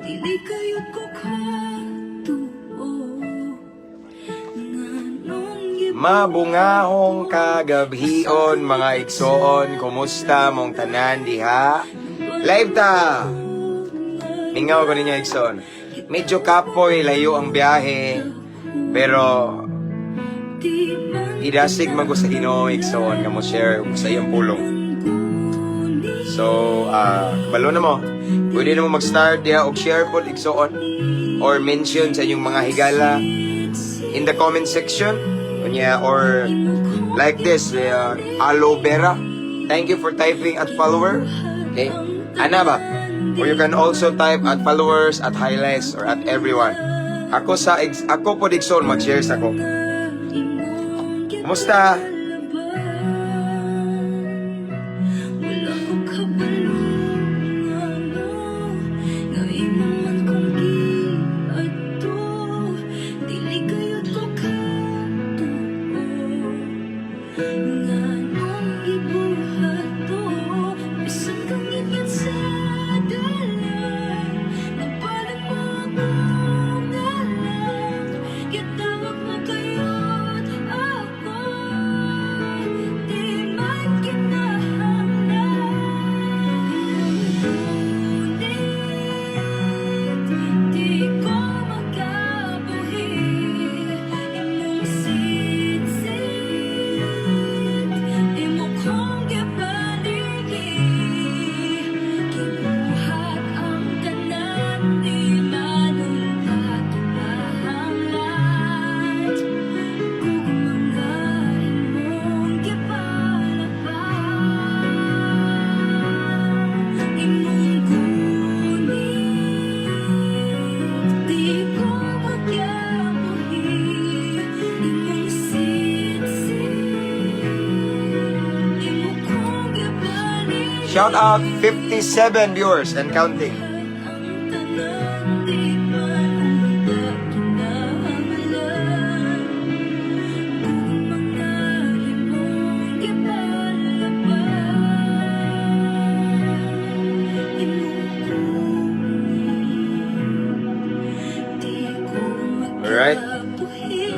Dili kayod ko katuo. Nganong Mabungahong kagabhion, mga igsoon, kumusta mong tanan diha? Live ta! Mingaw ko ninyo, igsoon. Medyo kapoy, layo ang biyahe, pero Di man idasig man ko sa Ginoo, igsoon, nga mo share sa iyang pulong. So, kabalo na mo. Pwede na mo mag-start diha og share pod, igsoon, or mention sa inyong mga higala in the comment section. Unya, or like this, Aloe Vera. Thank you for typing @follower. Okay? Ana ba? Or you can also type @followers, @highlights, or @everyone. Ako po, igsoon, mag-share sa ko. Kumusta? Wala ko kabalo ngano nga imo man kong giadto. Dili kayod ko katuo. Nganong gibuhat to. Bisan kang ngitngit sa dalan, Napalit mo ako ngalan. Gitawag mo kayod ako. Di man kinahanglan. Ngunit di ko makabuhi. Imong sitsit, imo kong gibaligi. Gibuhat ang tanan, di man unta kinahanglan. Gugma nga imong gipalaban. Imong gunit, di ko makabuhi. Imong sitsit, imo kong gibaligi. Shout out 57 viewers and counting. Ang tanan di man unta kinahanglan. Gugma nga imong gipalaban. Imong gunit, di ko makabuhi.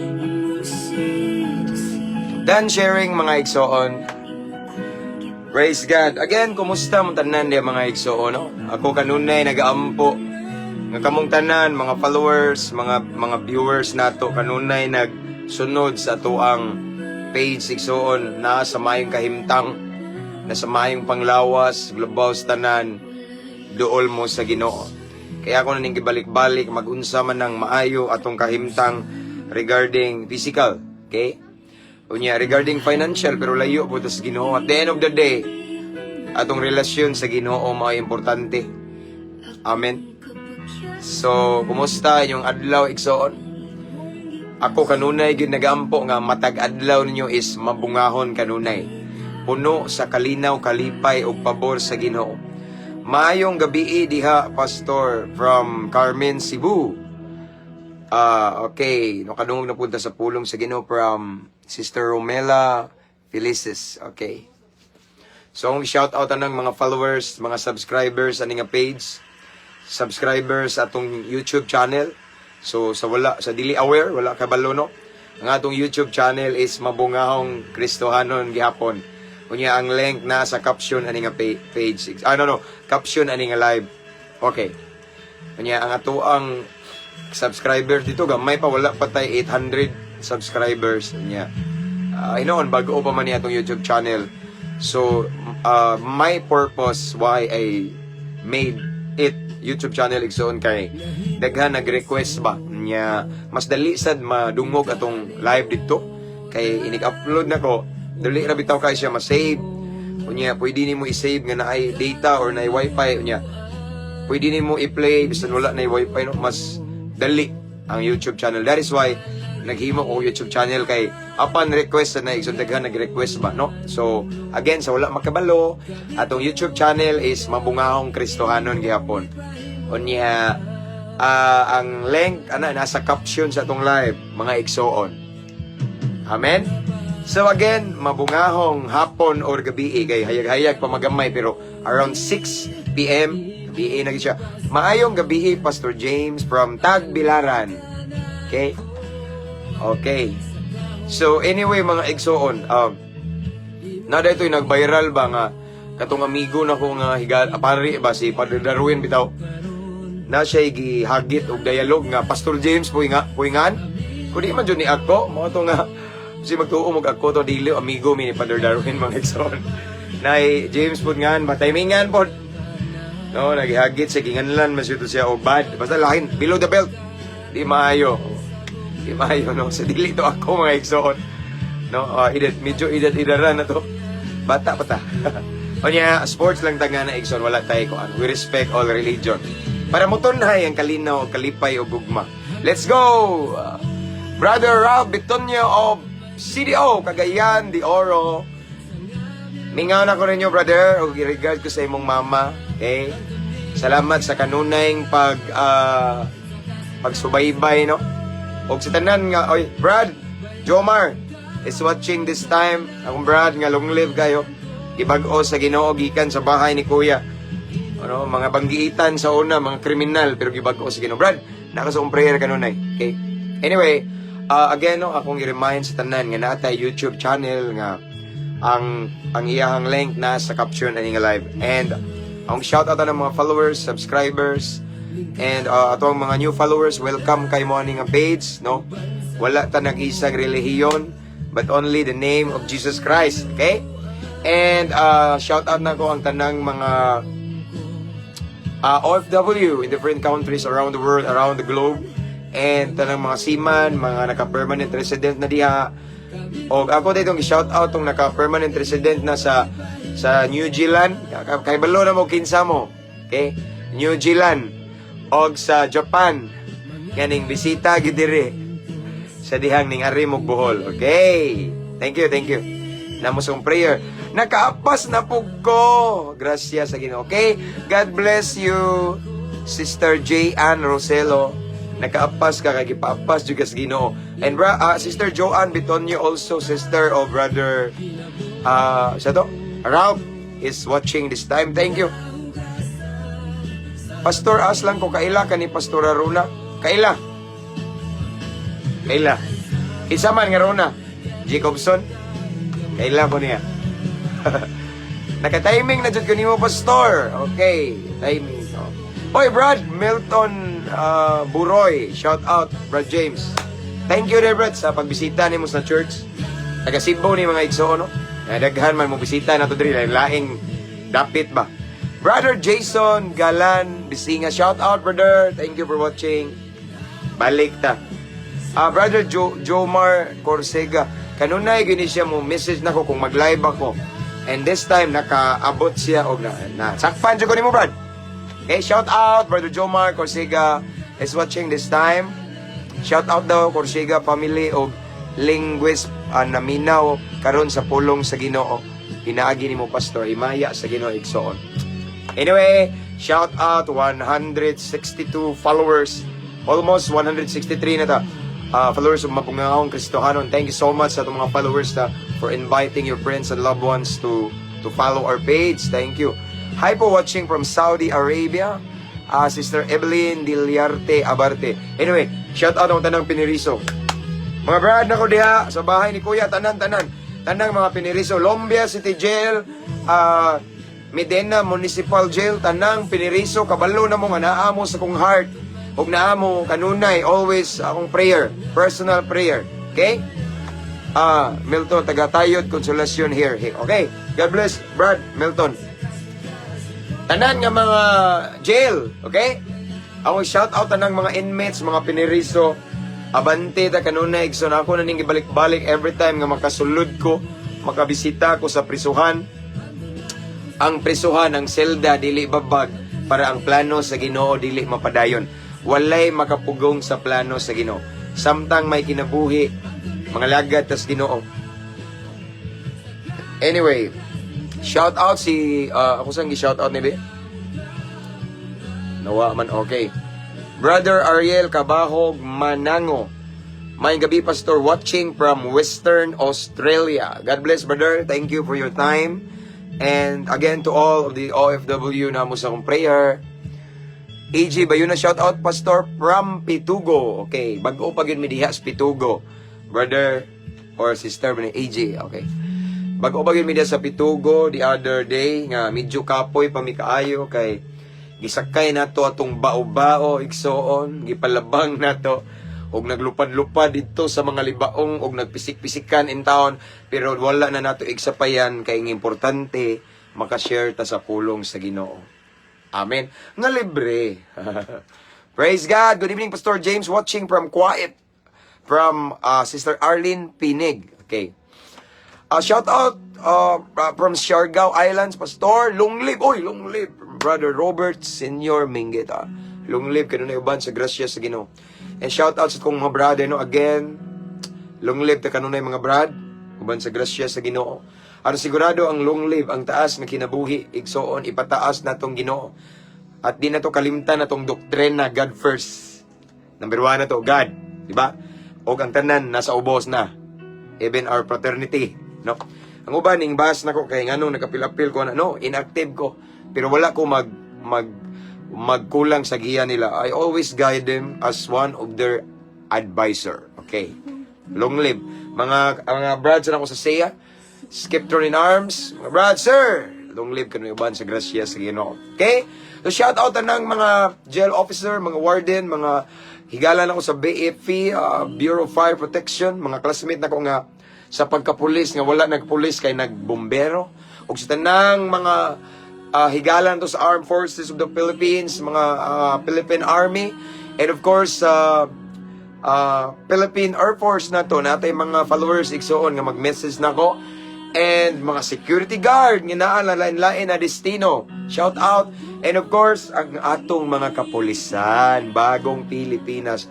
Imong sitsit, Done sharing, mga igsoon. Praise God. Again, kumusta mong tanan diya, mga igsoon, no? Ako kanunay nagaampo nga kamong tanan, mga followers, mga viewers nato kanunay nagsunod sa atoang page, igsoon, na sa mayong kahimtang, na sa mayong panglawas, labaw sa tanan, duol mo sa Ginoo. Kaya ako na ning gibalik-balik, magunsa man ng maayo atong kahimtang regarding physical, okay? Unya, regarding financial, pero layo po sa Ginoo. At the end of the day, atong relasyon sa Ginoo mao importante. Amen. So, kumusta inyong adlaw, igsoon? Ako kanunay gyud nagampo nga matag adlaw ninyo is mabungahon kanunay. Puno sa kalinaw, kalipay ug pabor sa Ginoo. Maayong gabi diha, Pastor, from Carmen, Cebu. Ah, okay, nakadungog na punta sa pulong sa Ginoo from Sister Romela Felices. Okay. So, ang shout out anang mga followers, mga subscribers ani nga page, subscribers atong YouTube channel. So sa wala sa dili aware, wala kabalo, no. Ang atong YouTube channel is Mabungahong Kristohanon gihapon. Unya ang link na sa caption ani nga page. Ah, no, caption ani nga live. Okay. Unya ang atoang subscribers dito gamay pa, wala pa tay 800 subscribers unya. Inoon bago pa man niya atong YouTube channel. So my purpose why I made it YouTube channel, igsoon, kay daghan nag-request ba nya mas dali sad madungog atong live dito kay inig-upload nako, dali ra bitaw kay siya ma-save. Unya pwede nimo i-save nga naay data or naay wifi. Unya pwede nimo i-play bisan wala na wifi, no? Mas dali ang YouTube channel. That is why naghimo ko YouTube channel, kay upon request na, igsoon, daghan nag-request ba, no? So again, sa wala makabalo, atong YouTube channel is Mabungahong Kristohanon gihapon. Unya ang link ana nasa caption sa atong live, mga igsoon. Amen. So again, mabungahong hapon or gabi kay hayag-hayag pa magamay, pero around 6 p.m. BA na gyud siya. Maayong gabi, Pastor James from Tagbilaran. Okay? Okay. So anyway, mga igsoon, na dito yung nag-viral ba nga katong amigo na ko nga higal pari ba, si Padre Darwin bitaw na siya gihagit og dialogue nga Pastor James puinga puingan kundi man jud ni ako mo to nga si magtuo mo ako to. Dili amigo mi ni Padre Darwin, mga igsoon. Nay James pud ngan ba timingan pod, no? Nagihagit siya, ginganlan man siya siya og bad, basta lain below the belt. Di maayo, di maayo, no? Sa dili to ako, mga igsoon, no? Edad, medyo edad idaran na to, bata pa ta. Onya, sports lang ta nga na, igsoon, wala tayo kuan. We respect all religion para motunhay ang kalinaw, kalipay o gugma. Let's go! Brother Ralph Bitonio of CDO, Cagayan de Oro. Mingaw na ko ninyo, brother, o regard ko sa imong mama. Okay? Salamat sa kanunay pagsubaybay, no? Og sa tanan nga, oy, Brad, Jomar is watching this time. Akong Brad nga long live kayo. Gibag-o sa Ginoo gikan sa bahay ni Kuya. Ano, mga banggiitan sa una, mga kriminal, pero gibag-o sa Ginoo. Brad, naka sa prayer kanunay. Okay? Anyway, again, no, akong i-remind sa tanan nga naa tay YouTube channel nga ang iyahang link na sa caption ani nga live. And ang shout out ng mga followers, subscribers, and ato ang mga new followers, welcome kay mo ani nga page, no? Wala ta nag-isang relihiyon, but only the name of Jesus Christ, okay? And shout out na ko ang tanang mga OFW in different countries around the world, around the globe. And tanang mga seaman, mga naka-permanent resident na diha. Og ako dito shout out tong naka-permanent resident na sa New Zealand. Kay balo na mo kinsa mo. Okay? New Zealand og sa Japan. Kaning bisita gid diri sa dihang ning ari mog Bohol. Okay. Thank you, thank you. Namo sa prayer. Nakaapas na pug ko. Gracias sa Ginoo. Okay? God bless you, Sister J. Ann Roselo. Nakaapas ka kay gipaapas jud ka sa Ginoo. And Sister Joanne Bitonio also, sister of brother sa to? Ralph is watching this time. Thank you. Pastor Aslan ko kaila ka ni Pastora Runa. Kaila. Kaila. Isa man nga Runa. Jacobson. Kaila ko niya. Naka-timing na jud ko nimo, Pastor. Okay, timing. Oh. Oy, Brad Milton Buroy. Shout out, Brad James. Thank you there, Brad, sa pagbisita nimo sa church. Taga Cebu ni mga igsoon, no? Daghan man mo bisita nato diri, laing dapit ba. Brother Jason Galan Bisinga, shout out, brother. Thank you for watching. Balik ta. Brother Jomar Corsega, kanunay gini siya mo message nako kung mag-live ako. And this time nakaabot siya og na sakpan jud ko nimo, Brad. Okay, shout out Brother Jomar Corsega is watching this time. Shout out daw Corsega family og linguist naminaw karon sa pulong sa Ginoo. Pinaagi nimo, Pastor, himaya sa Ginoo, igsoon. Anyway, shout out 162 followers. Almost 163 na ta. Followers of Mapungahong Kristohanon. Thank you so much sa atong mga followers ta for inviting your friends and loved ones to follow our page. Thank you. Hi po, watching from Saudi Arabia. Sister Evelyn Diliarte Abarte. Anyway, shout out ang tanang piniriso. Mga brad na ko diha sa bahay ni Kuya, tanan tanan. Tanang mga piniriso, Lumbia City Jail, Medina Municipal Jail, tanang piniriso, kabalo na mo nga naa mo sa kong heart. Ug naa mo kanunay always akong prayer, personal prayer. Okay? Milton taga Tayod Consolacion here. Okay. God bless, Brad Milton. Tanan nga mga jail, okay? Ako shout out tanang mga inmates, mga piniriso. Abante ta kanunay, igsoon. Ako na ning gibalik-balik every time nga makasulod ko, makabisita ko sa prisuhan. Ang prisuhan, ang selda dili babag para ang plano sa Ginoo dili mapadayon. Walay makapugong sa plano sa Ginoo. Samtang may kinabuhi, mga lagad tas Ginoo. Anyway, shout out si ako sang gi-shout out ni be? Nawa man, okay. Brother Ariel Cabahog Manango. May gabi, Pastor, watching from Western Australia. God bless, brother. Thank you for your time. And again, to all of the OFW na mo sa akong prayer. AJ Bayuna, shout out, Pastor, from Pitugo. Okay, bag-o pa gyud mi diha sa Pitugo. Brother or sister ni AJ, okay. Bag-o pa gyud mi diha sa Pitugo the other day nga medyo kapoy pa mi kaayo kay gisakay nato atong bao-bao, igsoon, gipalabang nato og naglupad-lupad didto sa mga libaong og nagpisik-pisikan in town, pero wala na nato igsapayan kay ang importante makashare ta sa pulong sa Ginoo. Amen. Nga libre. Praise God. Good evening, Pastor James, watching from Kuwait. From Sister Arlene Pinig. Okay. Shout out from Siargao Islands, Pastor. Long live. Oy, long live. Brother Robert Senior Mingeta. Long live kanunay uban sa grasya sa Ginoo. And shout out sa kong mga brother, no, again. Long live ta kanunay, mga brad. Uban sa grasya sa Ginoo. Aron sigurado ang long live, ang taas nga kinabuhi, igsoon, ipataas natong Ginoo. At di na to kalimtan natong doktrina, God first. Number one na to, God. Di ba? Og ang tanan, nasa ubos na. Even our fraternity. No? Ang uban, ning bas na ko, kay nganong nagapil-apil ko na, no, inactive ko. Pero wala ko magkulang sa giya nila. I always guide them as one of their advisor. Okay. Long live. Mga brads na ako sa SEA. Skip in arms. Mga brad, sir. Long live kanu uban sa grasya sa Ginoo. Okay? So shout out tanang mga jail officer, mga warden, mga higala na ko sa BFP, Bureau of Fire Protection, mga classmate na ko nga sa pagkapulis nga wala nagpulis kay nagbombero, ug sa tanang mga higalan to sa Armed Forces of the Philippines, mga Philippine Army, and of course Philippine Air Force na to, natay mga followers, igsoon, nga mag-message na ko and mga security guard nga naa na lain-lain na destino. Shout out. And of course, ang atong mga kapulisan, Bagong Pilipinas.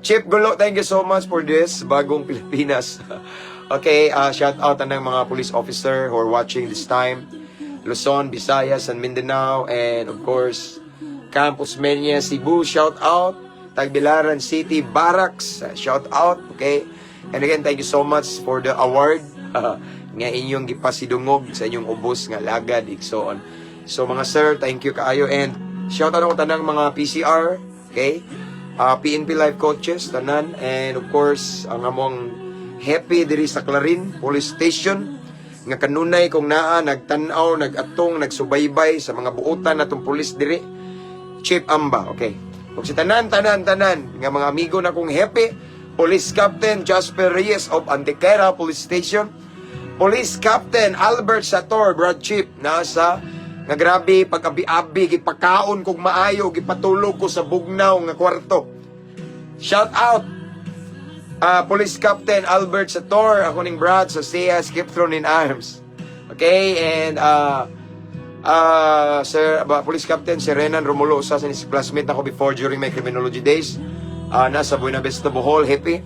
Chip Gulo, thank you so much for this, Bagong Pilipinas. Okay, shout out ang mga police officer who are watching this time. Luzon, Visayas, and Mindanao, and of course, Camp Osmeña, Cebu, shout out. Tagbilaran City, Barracks, shout out, okay? And again, thank you so much for the award nga inyong gipasidungog sa inyong ubos nga lagad, igsoon. So mga sir, thank you kaayo and shout out ako tanang mga PCR, okay? PNP Life Coaches, tanan, and of course, ang among hepe diri sa Clarin Police Station nga kanunay kung naa nagtan-aw, nagatong, nagsubaybay sa mga buotan natong pulis diri. Chief Amba, okay. Ug sa tanan, tanan, tanan, nga mga amigo na kong hepe, Police Captain Jasper Reyes of Antequera Police Station, Police Captain Albert Sator, Brad Chief, nasa nga grabe pag-abi-abi, gipakaon kog maayo, gipatulog ko sa bugnaw nga kwarto. Shout out Police Captain Albert Sator, ako ning Brad sa CS Keep Throne in Arms. Okay, and Sir ba, Police Captain si Renan Romulo, usa sa ni classmate nako before during my criminology days. Nasa Buena Vista, Bohol, happy.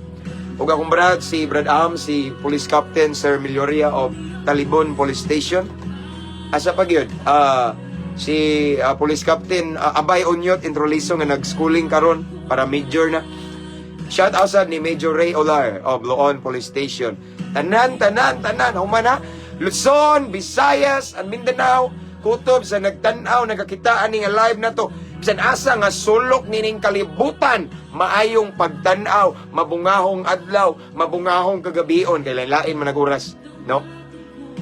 Ug akong brad, si Brad Am, si Police Captain Sir Melioria of Talibon Police Station. Asa pa gyud? Si Police Captain Abay Onyot Introliso nga nag-schooling karon para major na. Shout out sa ni Major Ray Olar of Loon Police Station. Tanan, tanan, tanan. Humana, Luzon, Visayas, and Mindanao, kutob sa nagtan-aw, nagkakitaan ni nga live na to. Bisan asa nga sulok nining kalibutan, maayong pagtan-aw, mabungahong adlaw, mabungahong kagabion, kay lain man oras, no?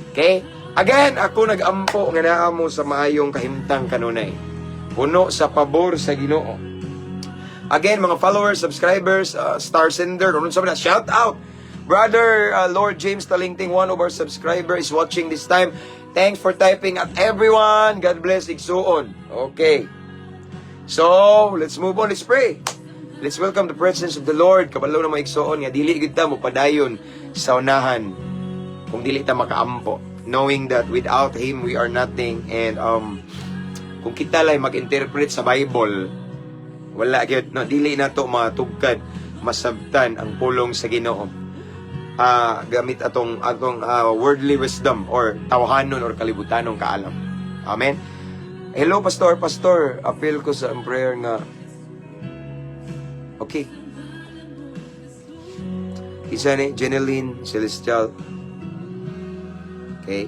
Okay? Again, ako nag-ampo nga naa mo sa maayong kahimtang kanunay. Puno sa pabor sa Ginoo. Again, mga followers, subscribers, star sender, ano sa na, shout out. Brother Lord James Talingting, one of our subscriber is watching this time. Thanks for typing at everyone. God bless, igsuon. Okay. So, let's move on. Let's pray. Let's welcome the presence of the Lord. Kabalo na mga igsuon nga dili gid ta mo padayon sa unahan kung dili ta makaampo, knowing that without Him we are nothing, and kung kita lay mag-interpret sa Bible, wala gyud, no? Dili na to matugkad, masabtan ang pulong sa Ginoo gamit atong worldly wisdom or tawhanon or kalibutanong kaalam. Amen. Hello, Pastor. Pastor, appeal ko sa prayer nga. Okay. Isa ni Jeneline Celestial. Okay.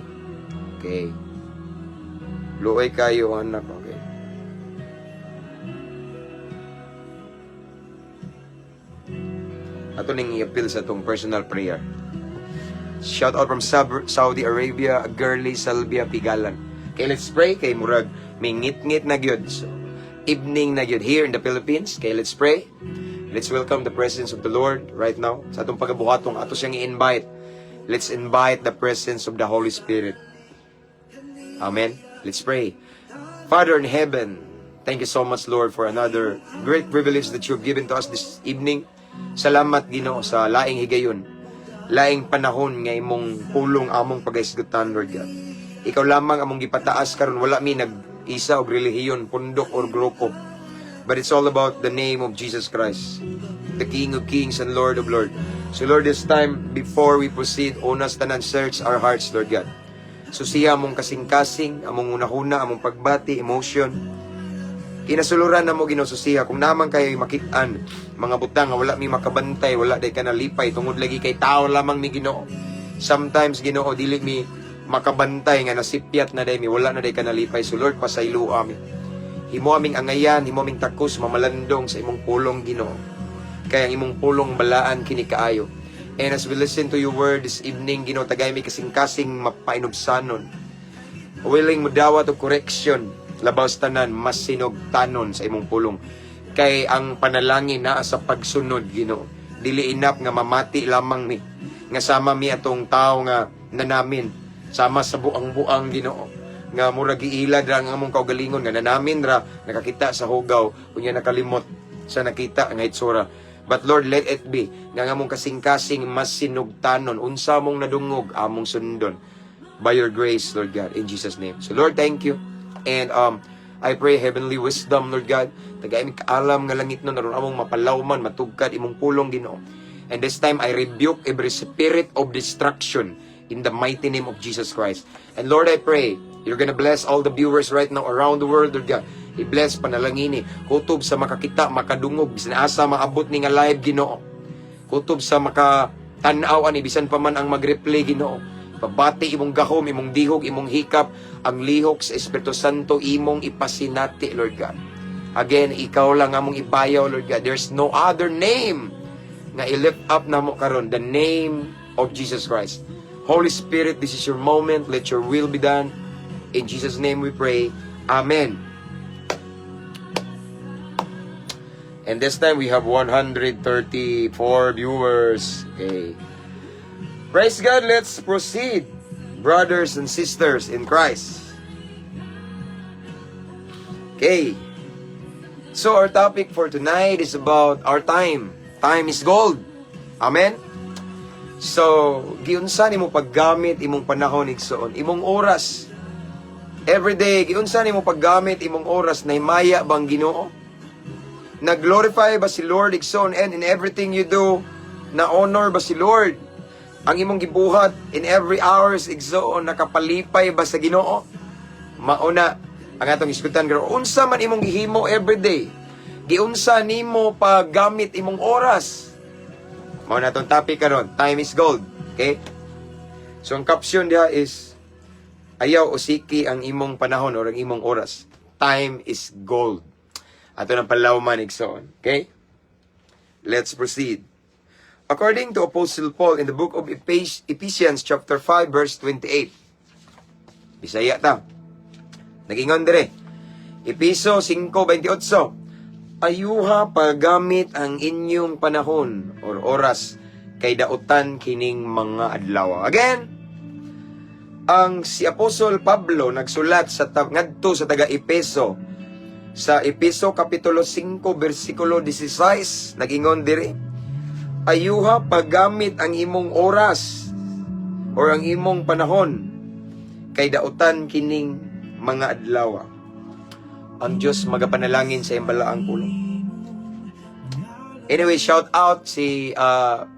Luoy kayo, anak. Okay. Ato ning i-appeal sa atong personal prayer. Shout out from Saudi Arabia, Girly Salvia Pigalan. Okay, let's pray. Kay murag may ngit-ngit na gyud. So, evening na gyud here in the Philippines. Okay, let's pray. Let's welcome the presence of the Lord right now. Sa atong pagabuhatong ato siyang i-invite. Let's invite the presence of the Holy Spirit. Amen. Let's pray. Father in heaven, thank you so much, Lord, for another great privilege that you've given to us this evening. Salamat, Ginoo, sa laing higayon, laing panahon nga imong pulong among pagahisgutan, Lord God. Ikaw lamang among gipataas karon. Wala mi nag-isa og relihiyon, pundok or grupo. But it's all about the name of Jesus Christ, the King of Kings and Lord of Lords. So Lord, this time, before we proceed, unas tanan, search our hearts, Lord God. Susiha among kasing-kasing, among hunahuna, among pagbati, emotion. Kinasuluran na mo, Ginoo, susiha kung naa man kay makitaan mga butang nga wala mi makabantay, wala day ka nalipay tungod lagi kay tao lamang mi, Ginoo. Sometimes, Ginoo, dili mi makabantay nga nasipyat na day mi, wala na day ka nalipay. So Lord, pasaylo ami. Himo aming angayan, himo aming takos mamalandong sa imong pulong, Ginoo. Kay ang imong pulong balaan kini kaayo. And as we listen to your word this evening, Ginoo, tagay mi kasing-kasing mapainubsanon. Willing mo dawat og correction, labaw sa tanan masinugtanon sa imong pulong. Kay ang panalangin naa sa pagsunod, Ginoo. Dili enough nga mamati lamang mi. Nga sama mi atong tao nga nanamin, sama sa buang-buang, Ginoo. Nga murag giilad ra ang among kaugalingon nga nanamin ra, nakakita sa hugaw, unya nakalimot sa nakita nga itsura. But Lord, let it be nga ang among kasing-kasing masinugtanon, unsa mong nadungog, among sundon. By your grace, Lord God, in Jesus' name. So Lord, thank you. And I pray heavenly wisdom, Lord God. Tagay mi kaalam nga langit no aron among mapalawman, matugkad imong pulong, Ginoo. And this time I rebuke every spirit of destruction in the mighty name of Jesus Christ. And Lord, I pray you're gonna bless all the viewers right now around the world, Lord God. I-bless panalangini, kutob sa makakita, makadungog, bisan asa maabot ni nga live, Ginoo. Kutob sa makatan-aw ani, bisan pa man ang mag-replay, Ginoo. Pabati imong gahom, imong dihog, imong hikap, ang lihok sa Espiritu Santo imong ipasinati, Lord God. Again, ikaw lang among ibayaw, Lord God. There's no other name nga i-lift up namo karon, the name of Jesus Christ. Holy Spirit, this is your moment. Let your will be done. In Jesus' name we pray. Amen. And this time we have 134 viewers. Okay. Praise God, let's proceed, brothers and sisters in Christ. Okay. So our topic for tonight is about our time. Time is gold. Amen? So, giunsa nimo paggamit imong panahon, igsoon, imong oras. Every day, giunsa nimo paggamit imong oras, nahimaya bang Ginoo? Nag-glorify ba si Lord, igsoon, and in everything you do, na-honor ba si Lord? Ang imong gibuhat in every hours, igsoon, nakapalipay ba sa Ginoo? Mauna ang atong isgutan karon. Unsa man imong gihimo every day? Giunsa nimo paggamit imong oras? Mao na atong topic karon, time is gold. Okay? So ang caption diha is ayaw usiki ang imong panahon or ang imong oras. Time is gold. Ato nang palawman, igsoon. Okay? Let's proceed. According to Apostle Paul in the book of Ephesians chapter 5 verse 28. Bisaya ta. Nagingon dire. Episo 5:28. Ayuha paggamit ang inyong panahon or oras kay dautan kining mga adlaw. Again, ang si Apostol Pablo nagsulat sa ngadto sa taga Epeso sa Epeso kapitulo 5 bersikulo 16, nagingon diri, ayuha paggamit ang imong oras or ang imong panahon kay dautan kining mga adlaw. Ang Diyos magapanalangin sa iyang balaang pulong. Anyway, shout out si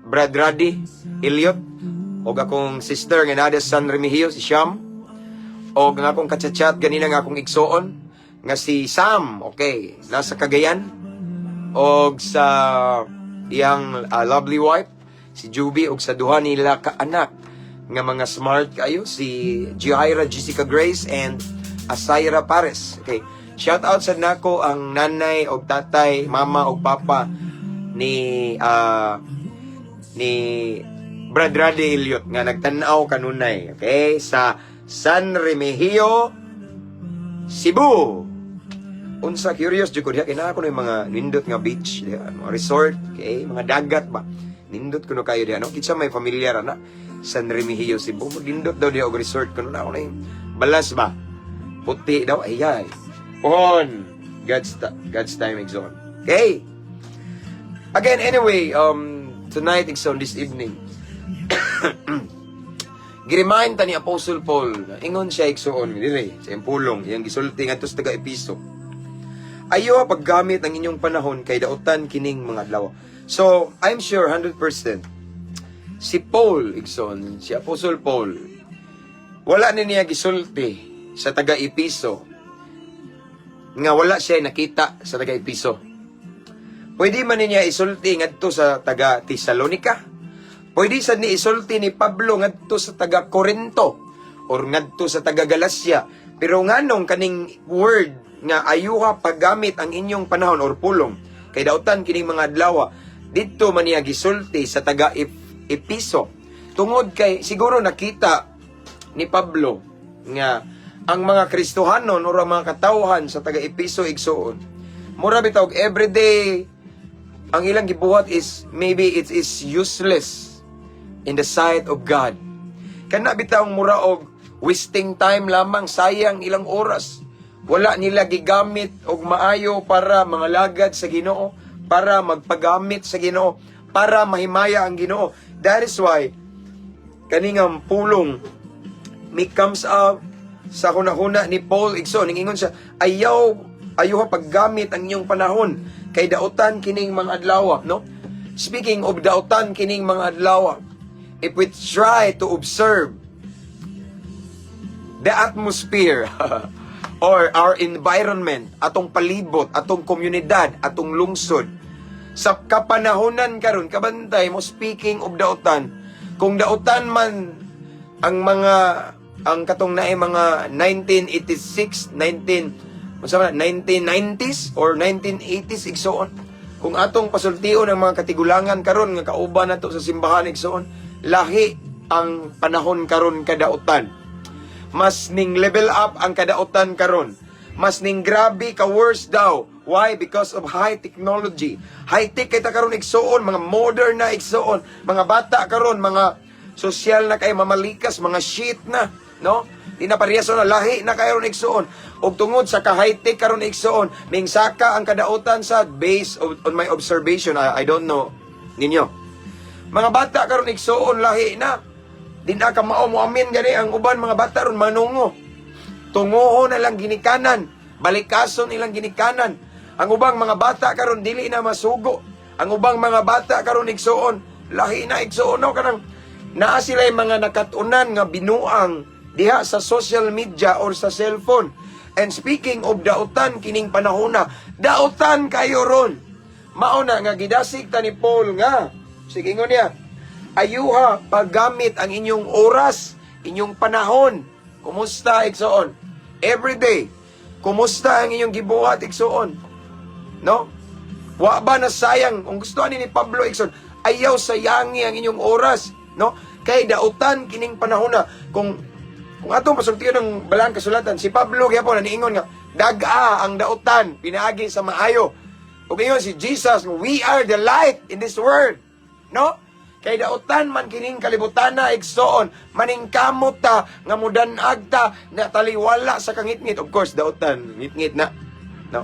Brad Radi Elliot og akong sister nga naa sa San Remigio, si Sham, og ang akong kachat-chat ganina nga akong igsoon nga si Sam, okay, nasa Cagayan, og sa iyang lovely wife si Juby og sa duha nila ka anak nga mga smart kayo, si Jaira Jessica Grace and Asaira Pares. Okay. Shout out sa nako ang nanay og tatay, mama og papa ni ni Brad Rade Elliot nga nagtan-aw kanunay, okay, sa San Remigio, Cebu. Unsa, curious jud ko diha kay naa ko yung mga nindot nga beach diha, mga resort, okay, mga dagat ba. Nindot kuno kayo diha, no? Kinsa may familiar ana San Remigio, Cebu? Nindot daw diha og resort kuno na ako na yung balas ba. Puti daw ay ay. Pohon. God's time, igsoon. Okay. Again, anyway, tonight, igsoon, this evening, giremind ta ni Apostle Paul, na ingon siya, igsoon, dire, sa iyang pulong, iyang gisulti ngadto sa taga Episo. "Ayo paggamit ang inyong panahon kay dautan kining mga adlaw." So, I'm sure 100% si Paul, igsoon, si Apostle Paul, wala ni niya gisulti sa taga Episo nga wala siya nakita sa taga Episo. Pwede man niya isulti ngadto sa taga Tesalonica. Pwede sad ni isulti ni Pablo ngadto sa taga Corinto or ngadto sa taga Galacia. Pero nganong kaning word nga "ayuha paggamit ang inyong panahon" or pulong "kay dautan kining mga adlaw" didto man niya gisulti sa taga Episo? Tungod kay siguro nakita ni Pablo nga ang mga Kristohanon or ang mga katawhan sa taga Episo, igsuon, mura bitaw og everyday ang ilang gibuhat is maybe it is useless in the sight of God. Kana bitaw mura og wasting time lamang, sayang ilang oras. Wala nila gigamit og maayo para mga lagad sa Ginoo, para magpagamit sa Ginoo, para mahimaya ang Ginoo. That is why kaningang pulong mi comes up sa hunahuna ni Paul, igsoon. Ningingon siya, "Ayaw ayuha paggamit ang inyong panahon kay dautan kining mga adlaw," no? Speaking of dautan kining mga adlaw, if we try to observe the atmosphere or our environment, atong palibot, atong komunidad, atong lungsod, sa kapanahonan karon, kabantay mo, speaking of dautan, kung dautan man ang mga ang katong naay mga 1986, 19 unsa man, 1990s or 1980s, igsoon. Kung atong pasultion ang mga katigulangan karon nga kauban nato sa simbahan, igsoon, lahi ang panahon karon kadautan. Mas ning level up ang kadautan karon. Mas ning grabe ka worse daw. Why? Because of high technology. High tech kay ta karon, igsuon, mga modern na, igsuon, mga bata karon, mga sosyal na kay, mamalikas, mga shit na, no? Di na parehas na, lahi na karon, igsuon. Ug tungod sa ka high tech karon, igsuon, ning saka ang kadautan sa based on my observation, I don't know ninyo. Mga bata karon, igsuon, lahi na. Di na ka mao mo amin gani ang uban mga bata ron manungo. Tunguho na lang ginikanan, balikason ilang ginikanan. Ang ubang mga bata karon dili na masugo. Ang ubang mga bata karon, igsuon, lahi na, igsuon, no, kanang naa sila mga nakatunan nga binuang diha sa social media or sa cellphone. And speaking of dautan kining panahona, dautan kayo ron. Mao na nga gidasig ta ni Paul nga sige, ingon niya, "Ayuha paggamit ang inyong oras, inyong panahon." Kumusta, igsoon? Every day. Kumusta ang inyong gibuhat, igsoon? No? Wa ba na sayang? Kung gusto ani ni Pablo, igsoon, ayaw sayangi ang inyong oras, no? Kay dautan kining panahon na. Kung atong pasultiyon ng balang kasulatan, si Pablo gyapon niingon nga dag-a ang dautan pinaagi sa maayo. Ug ingon si Jesus, "We are the light in this world." No? Kay dautan man kining kalibutan na, igsoon, maningkamot ta nga mudanag ta na taliwala sa kangitngit. Of course, dautan, ngitngit na. No?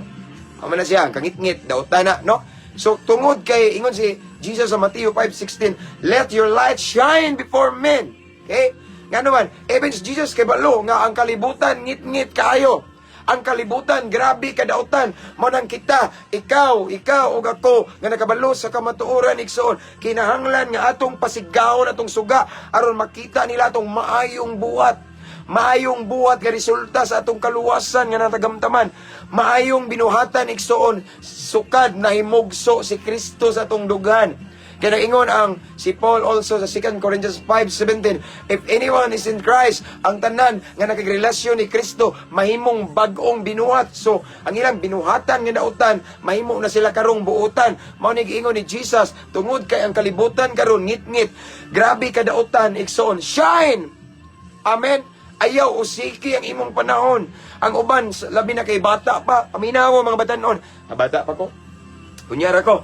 Amo na siya, ang kangitngit, dautan na, no? So tungod kay ingon si Jesus sa Mateo 5:16, "Let your light shine before men." Okay? Nga naman, even si Jesus kay balo nga ang kalibutan ngitngit kaayo. Ang kalibutan, grabe kadautan. Mo nang kita, ikaw, ikaw ug ako nga nakabalo sa kamatuoran, igsoon, kinahanglan nga atong pasigawon atong suga aron makita nila atong maayong buhat. Maayong buhat nga resulta sa atong kaluwasan nga natagamtaman. Maayong binuhatan, igsoon, sukad nahimugso si Kristo sa atong dughan. Kaya nag-ingon ang si Paul also sa 2 Corinthians 5:17, "If anyone is in Christ," ang tanan nga nakagrelasyon ni Kristo mahimong bag-ong binuhat. So, ang ilang binuhatan nga dautan, mahimo na sila karong buutan. Mao ni giingon ni Jesus, tungod kay ang kalibutan karon ngit-ngit, grabe kadautan, igsoon, shine. Amen. Ayaw usiki ang imong panahon. Ang uban, labi na kay bata pa. Paminawo, mga batanon. Ah, bata pa ko. Unyara ko.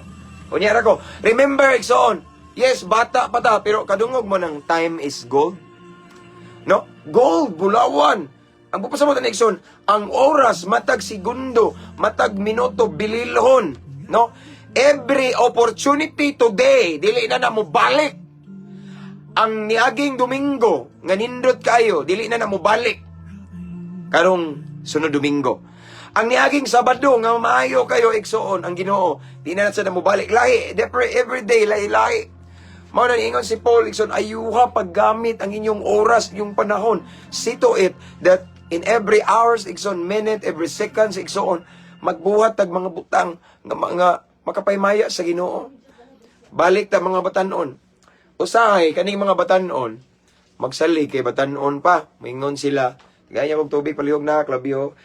Unyara ko. Remember, igsoon. Yes, bata pa ta, pero kadungog mo ng "Time is gold"? No? Gold, bulawan. Ang pupasa mo tan, igsoon, ang oras, matag segundo, matag minuto, bililhon. No? Every opportunity today, dili na na mo balik. Ang niaging Domingo, nga nindot kayo, dili na na mo balik karong sunod Domingo. Ang niaging Sabado nga maayo kayo, igsoon, ang Ginoo, di na na sa mobalik. Lahi, every, every day, lahi lahi. Mao na niingon si Paul, igsoon, ayuha paggamit ang inyong oras, inyong panahon. See to it that in every hours, igsoon, minute, every seconds, igsoon, magbuhat tag mga butang nga mga makapaymaya sa Ginoo. Balik ta, mga batanon. Usahay kaning mga batanon, magsalig kay batanon pa. Mingon sila, "Gaya kog tubig palihog na, klabyo."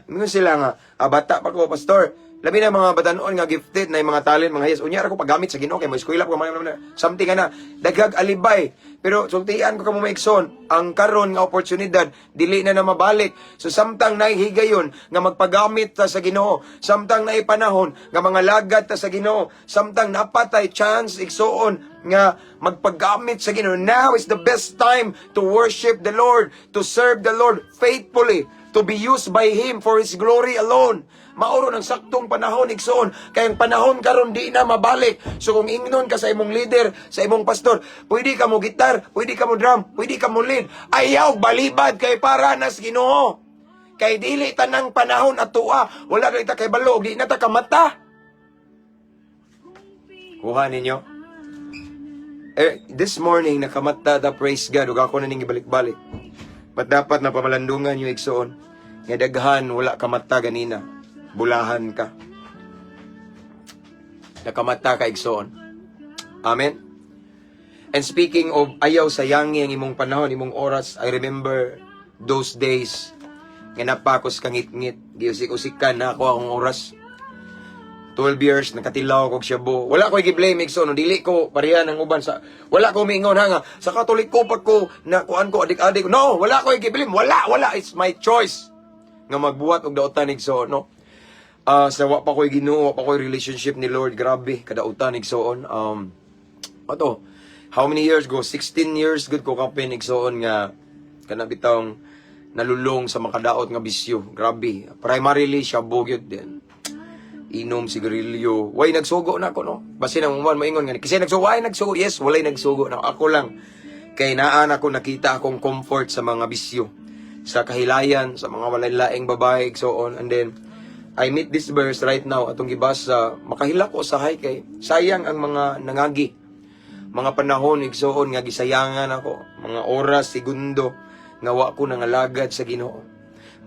Mingon sila nga, "Ah, bata pa ko, pastor." Labi na mga batanon nga gifted na yung mga talent, mga yes. Unya ra ko paggamit sa Ginoo kay mo eskwela ko mga something nga na daghag alibay. Pero sultian ko kamo, maigsoon, ang karon nga oportunidad dili na na mabalik. So samtang nahihigayon nga magpagamit ta sa Ginoo, samtang naay panahon nga mga lagad ta sa Ginoo, samtang napatay chance, igsoon, nga magpaggamit sa Ginoo. Now is the best time to worship the Lord, to serve the Lord faithfully, to be used by Him for His glory alone. Mauro ng saktong panahon, igsoon. Kay ang panahon karon di na mabalik. So kung ingnon ka sa imong leader, sa imong pastor, "Pwede ka mo gitar, pwede ka mo drum, pwede ka mo lead." Ayaw balibad kay para nas Ginoo. Kay dili tanang panahon atua, wala kay ta kay balo, di na ta kamata. Kuha ninyo. Eh, this morning nakamata da, praise God, ug ako na ning gibalik-balik. But dapat na pamalandungan yung, igsoon, nga daghan wala kamata ganina. Bulahan ka. Nakamata ka, igsoon. Amen. And speaking of ayaw sayangi ang imong panahon, imong oras, I remember those days nga napakos kangit-ngit, giusik-usikan na ako akong oras. 12 years nakatilaw kog shabu. Wala ko gi-blame, igsoon, no, dili ko pareha ng uban sa wala ko miingon ha nga sa Katoliko pa ko na kuan ko adik-adik. No, wala ko gi-blame. Wala, wala, it's my choice nga magbuhat og dautan, igsoon, no. Ah, sa wa pa ko'y Ginoo, wa pa ko'y relationship ni Lord, grabe kadautan, igsoon. Ato, how many years go? 16 years good ko kapin, igsoon, nga kana bitawng nalulong sa makadaot nga bisyo. Grabe. Primarily shabu gyud din. Inom sigarilyo. Way nagsugo na ako, no. Basin ang uman maingon nga kasi nagsugo, ay nagsugo. Yes, walay nagsugo na ako lang. Kay naan ako nakita akong comfort sa mga bisyo, sa kahilayan, sa mga walay laing babae, so on. And then I meet this verse right now atong gibasa, makahilak ko usahay kay sayang ang mga nangagi. Mga panahon, igsoon, nga gisayangan ako, mga oras, segundo nga wa ko nangalagad sa Ginoo.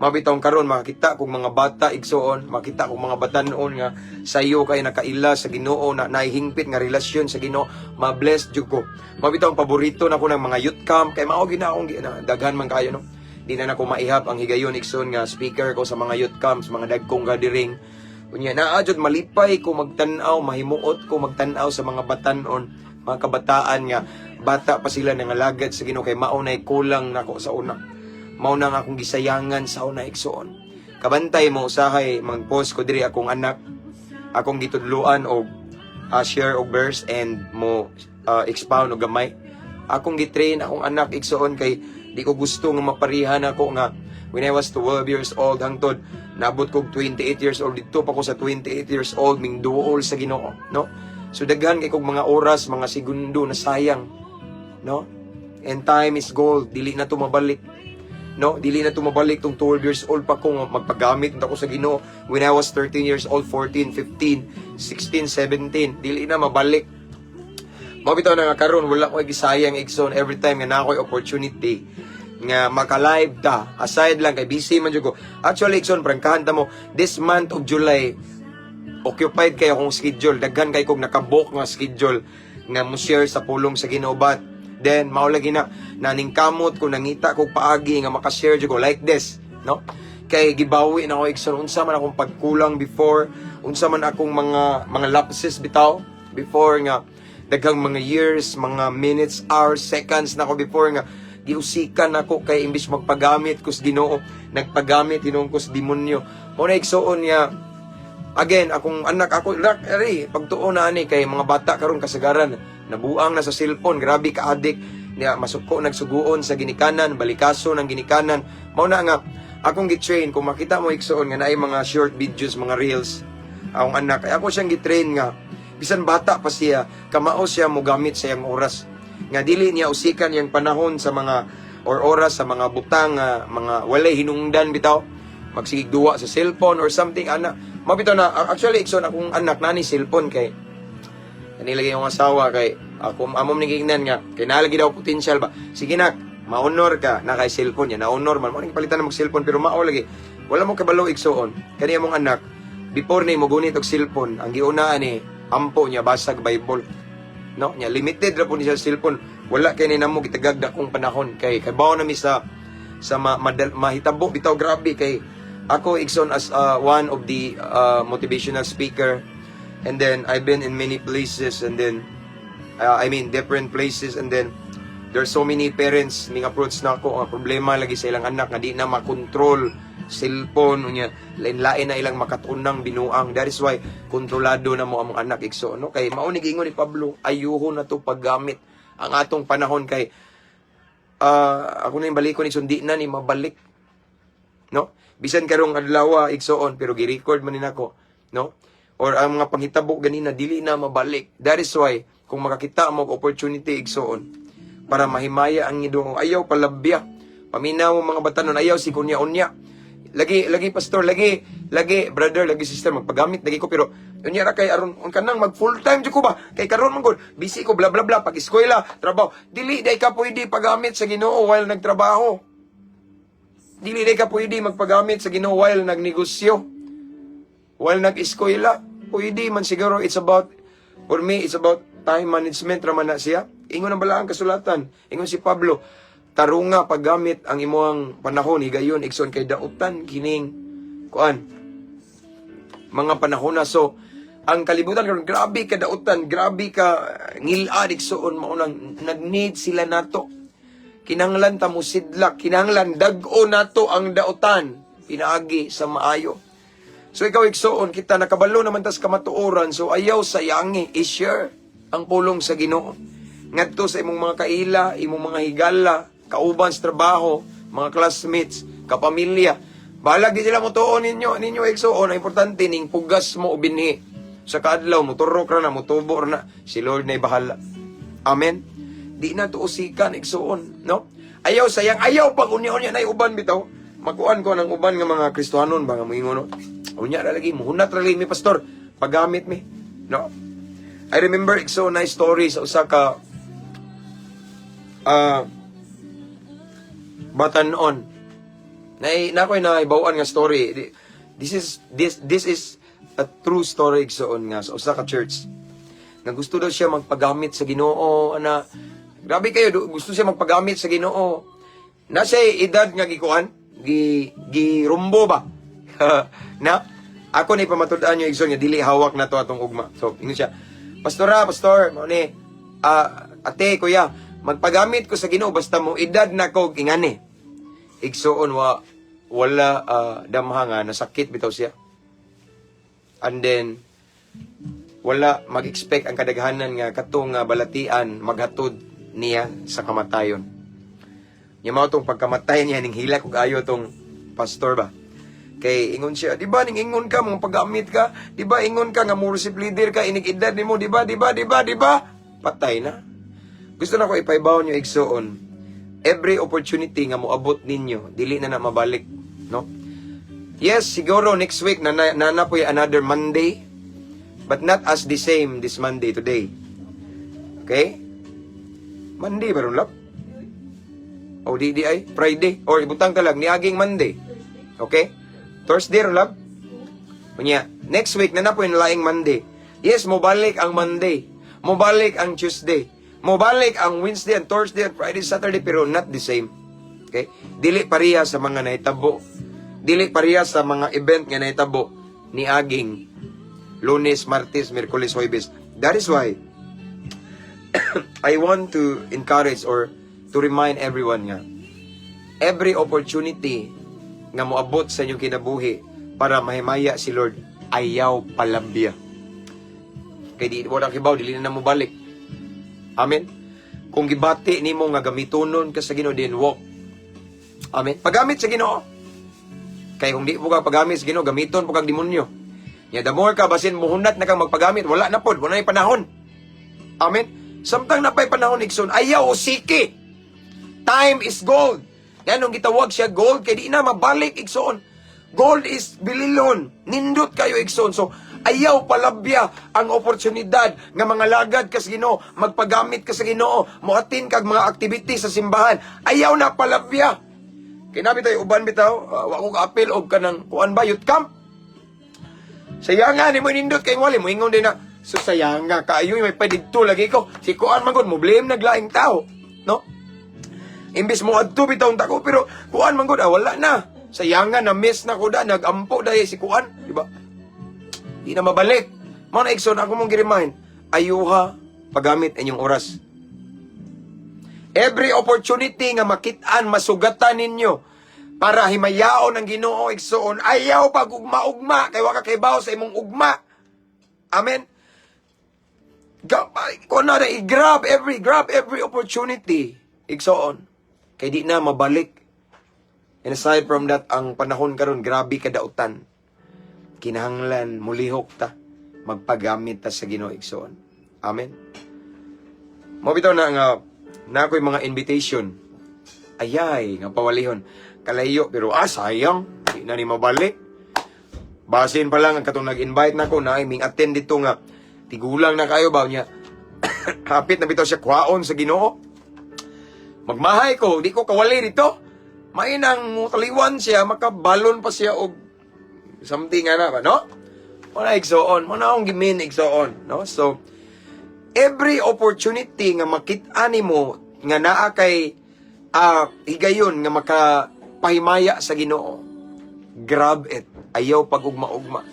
Mabitawng karon makita kong mga bata, igsoon, makita kong mga batanon nga sayo kay nakaila sa Ginoo na nahihingpit nga relasyon sa Ginoo, ma-bless jud ko. Mabitawng paborito na ko ng mga youth camp kay mao gina akong daghan man kayo, no. Di na nako maihap ang higayon, igsoon, nga speaker ko sa mga youth camps, mga dagkong gathering. Unya naa jud malipay ko magtan-aw, mahimuot ko magtan-aw sa mga batanon, mga kabataan nga bata pa sila nangalagad sa Ginoo kay mao nay kulang nako sa una. Mao na nga akong gisayangan sa una, igsoon. Kabantay mo, usahay mag-post ko diri akong anak, akong gitudluan og share og verse and mo expound og gamay. Akong gitrain akong anak, igsoon, kay di ko gusto nga maparihan ako nga when I was 12 years old hangtod naabot kog 28 years old, dito pa ko sa 28 years old ming duol sa Ginoo, no. So daghan kay kog mga oras, mga segundo na sayang, no. And time is gold, dili na to mabalik, no. Dili na to mabalik tong 12 years old pa ko nga magpagamit ako sa Ginoo when I was 13 years old, 14, 15, 16, 17, dili na mabalik. Mao bitaw na nga karon wala ko gisayang, igsoon, every time nga naa ko'y opportunity nga maka-live ta. Aside lang kay busy man jud ko. Actually, igsoon, prangkahan ta mo, this month of July Occupied kayo akong schedule, daghan kay kog nakabook nga schedule nga mo share sa pulong sa Ginoo, but then mao lagi na naning kamot ko, nangita kog paagi nga makashare jud ko like this, no? Kay gibawi na ko, igsoon, unsa man akong pagkulang before, unsa man akong mga lapses bitaw before nga daghang mga years, mga minutes, hours, seconds na ako before nga giusikan ako kay imbis magpagamit ko sa Ginoo, nagpagamit hinuon ko sa demonyo. Mao na, igsuon, niya again akong anak, ako rak ari pagtuo na ani kay mga bata karon kasagaran nabuang na sa cellphone, grabe ka addict niya, masuko nagsuguon sa ginikanan, balikaso ng ginikanan. Mao na nga akong gi-train, kung makita mo, igsuon, nga naay mga short videos, mga reels akong anak, ay ako siyang gi-train nga bisan bata pa siya, kamao siya mogamit sa iyang oras nga dili niya usikan yang panahon sa mga or oras sa mga butang nga mga walay hinungdan bitaw, magsigig duwa sa cellphone or something ana. Mao bitaw na actually, igsoon, akong anak nani cellphone kay nilagay yung asawa kay ako amom ni gignan nga kay nalagi daw potential ba. Sige nak, ma-honor ka na kay cellphone niya, na-honor man mo ning palitan na mag cellphone, pero mao lagi wala mo kabalo, igsuon, kani among anak before ni mo gunit og cellphone, ang giunaan ni ampo niya, basag Bible, no? Nya limited ra po ni siya cellphone, wala kay ni namo gitagag dakong panahon kay kabaw na mi sa mahitabo bitaw. Grabe kay ako, igsoon, as one of the motivational speaker, and then I've been in many places, and then I mean different places, and then there's so many parents ning approach na ako ang problema lagi sa ilang anak nga di na makontrol cellphone, unya lain-lain na ilang makatunang binuang. That is why kontrolado na mo among anak, igsoon, no? Kay mao ni giingon ni Pablo, ayuhon na to paggamit ang atong panahon kay ako na yung balikon, igsoon, di na ni mabalik, no? Bisan karong adlaw, igsoon, pero gi-record man ni nako, no? Or ang mga panghitabo ganina, dili na mabalik. That is why kung makakita mo og opportunity, igsoon, para mahimaya ang Ginoo, ayaw palabya. Paminaw mo mga batanon, ayaw si kunya unya. Lagi lagi pastor, lagi lagi brother, lagi sister, magpagamit lagi ko, pero unya ra kay aron un kanang mag full time jud ko ba kay karon man gud busy ko, bla bla bla, pag eskwela, trabaho. Dili day ka pwede pagamit sa Ginoo while nagtrabaho. Dili day ka pwede magpagamit sa Ginoo while nagnegosyo, while nag-eskwela. Pwede man siguro, it's about, for me, it's about time management raman na siya. Ingon ang balaang kasulatan. Ingon si Pablo, tarunga paggamit ang imuang panahon, higayon, igsoon, kay dautan kining kuan mga panahon na. So ang kalibutan karon grabe ka dautan, grabe ka ngilad, igsoon. Mao nang nag-need sila nato. Kinahanglan ta mosidlak, kinahanglan dag-o nato ang dautan pinaagi sa maayo. So ikaw, igsoon, kita nakabalo naman tas kamatuoran, so ayaw sayangi, i-share ang pulong sa Ginoo ngadto sa imong mga kaila, imong mga higala, kauban sa trabaho, mga classmates, kapamilya. Balag di sila motuo ninyo, igsoon, ang importante ning pugas mo og binhi. Sa kaadlaw moturok ra na, motubo ra na, si Lord na bahala. Amen. Di na to usikan, igsoon, no? Ayaw sayang, ayaw pag unya-unya na uban bitaw. Makuan ko ng uban nga mga Kristohanon ba nga moingon, no? Unya ra lagi, muhunat ra lagi mi, pastor, paggamit mi. No? I remember, igsoon, nice story sa usa ka batanon. Na na ako'y naibaw-an nga story. This is a true story, igsoon, nga sa usa ka church. Nga gusto daw siya magpagamit sa Ginoo ana. Grabe kayo, gusto siya magpagamit sa Ginoo. Na siya edad nga gikuan, gi girumbo ba? Na ako ni pamatud-an niyo, igsoon, nga dili hawak na to atong ugma. So, ingon siya, "Pastora, pastor, mao ni ate, kuya, magpagamit ko sa Ginoo basta mo edad na ko ingani." Igsoon, wala damha nga nasakit bitaw siya. And then wala mag-expect ang kadaghanan nga katong nga balatian maghatod niya sa kamatayon. Nya mao tong pagkamatay niya, ning hilak og ayo tong pastor ba. Kay ingon siya, "Di ba ning ingon ka mga paggamit ka? Di ba ingon ka nga worship leader ka inig edad nimo, di ba? Di ba? Di ba? Di ba?" Patay na. Gusto na ko ipaibaw niyo, igsoon. Every opportunity nga moabot ninyo, dili na na mabalik, no? Yes, siguro next week na na, na, na po another Monday, but not as the same this Monday today. Okay? Monday ba ron, lap? O di di ay Friday or ibutang talag niaging Monday. Okay? Thursday ron, lap? Unya, Next week na na po yung laing Monday. Yes, mobalik ang Monday. Mobalik ang Tuesday. Mobalik ang Wednesday and Thursday and Friday, Saturday, pero not the same. Okay? Dili pareha sa mga nahitabo. Dili pareha sa mga event nga nahitabo ni aging Lunes, Martes, Miyerkules, Huwebes. That is why I want to encourage or to remind everyone nga every opportunity nga moabot sa inyong kinabuhi para mahimaya si Lord, ayaw palabya. Kay di wala kibaw, dili na mobalik. Amen. Kung gibati nimo nga gamitonon ka sa Ginoo, then walk. Amen. Paggamit sa Ginoo. Kay kung di mo ka paggamit sa Ginoo, gamiton po kag demonyo. Nya the more ka basin muhunat na kang magpagamit, wala na pod, wala na panahon. Amen. Samtang napay panahon, igsoon, ayaw usiki. Time is gold. Nganong gitawag siya gold? Kay di na mabalik, igsoon. Gold is bililon. Nindot kayo, igsoon. So, ayaw palabya ang oportunidad nga mga lagad ka sa Ginoo, magpagamit ka sa Ginoo, moatin kag mga activity sa simbahan. Ayaw na palabya. Kay nabi tayo uban bitaw, wa ko kaapil og kanang kuan ba, youth camp. Sayanga ni mo nindot kay wali mo ingon din na so sayanga kaayo, may padidto lagi ko. Si kuan man gud mo blame naglaing tao, no? Imbis mo adto bitaw ta ko, pero kuan man gud, ah, wala na. Sayanga na miss na ko da, nagampo dahil si kuan, di ba? Di na mabalik. Mao na, igsoon, ako mong gi-remind, ayuha paggamit inyong oras. Every opportunity nga makitaan, masugatan ninyo para himayaon ang Ginoo, igsoon, ayaw pag ugma-ugma kay wa ka kibaw sa imong ugma. Amen. Kuan na, i-grab every opportunity, igsoon. Kay di na mabalik. And aside from that, ang panahon karon grabe kadautan. Kinahanglan mulihok ta, magpagamit ta sa Ginoo, igsoon. Amen. Mo bitaw na nga na ako'y mga invitation. Ayay, nga pawalihon. Kalayo, pero ah, sayang. Di na ni mabalik. Basin pa lang ang katong nag-invite na ko na ay ming attend dito nga tigulang na kayo ba niya. Hapit na bitaw siya kwaon sa Ginoo. Magmahay ko, di ko kawali dito. Mainang taliwan siya, makabalon pa siya og something nga na ba, no? Wala, igsoon, mo na akong gi-mean, igsoon, no? So, every opportunity nga makit-an nimo nga naa kay higayon nga makapahimaya sa Ginoo, grab it. Ayaw pag-ugma-ugma.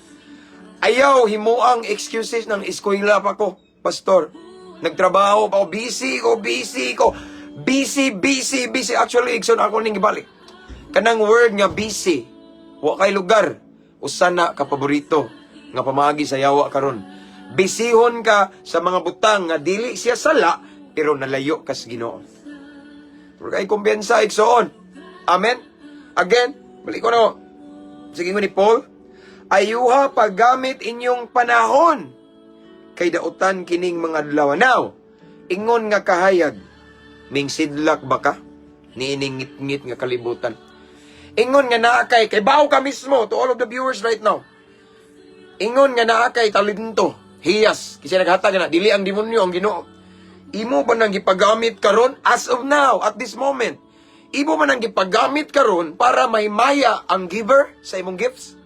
Ayaw himuang excuses ng eskwela pa ko, pastor. Nagtrabaho pa ko, busy ko, busy ko. Busy, busy, busy. Actually, igsoon, ako ning gibalik. Kanang word nga busy, wa kay lugar. Usa na ka paborito nga pamaagi sa yawa karon. Bisihon ka sa mga butang nga dili siya sala pero nalayo ka sa Ginoo. Pero kay kumpiyansa, igsoon. Amen. Again, balik ko na. Sige mo ni Paul, ayuha paggamit inyong panahon kay dautan kining mga adlaw. Now, ingon nga kahayag, ming sidlak ba ka niining ngit-ngit nga kalibutan? Ingon nga naa kay, kay baw ka mismo, to all of the viewers right now. Ingon nga naa kay talento, hiyas, kasi naghatag na, dili ang demonyo, ang Ginoo. Imo ba nang gipagamit karon as of now, at this moment? Imo ba nang gipagamit karon para mahimaya ang giver sa imong gifts?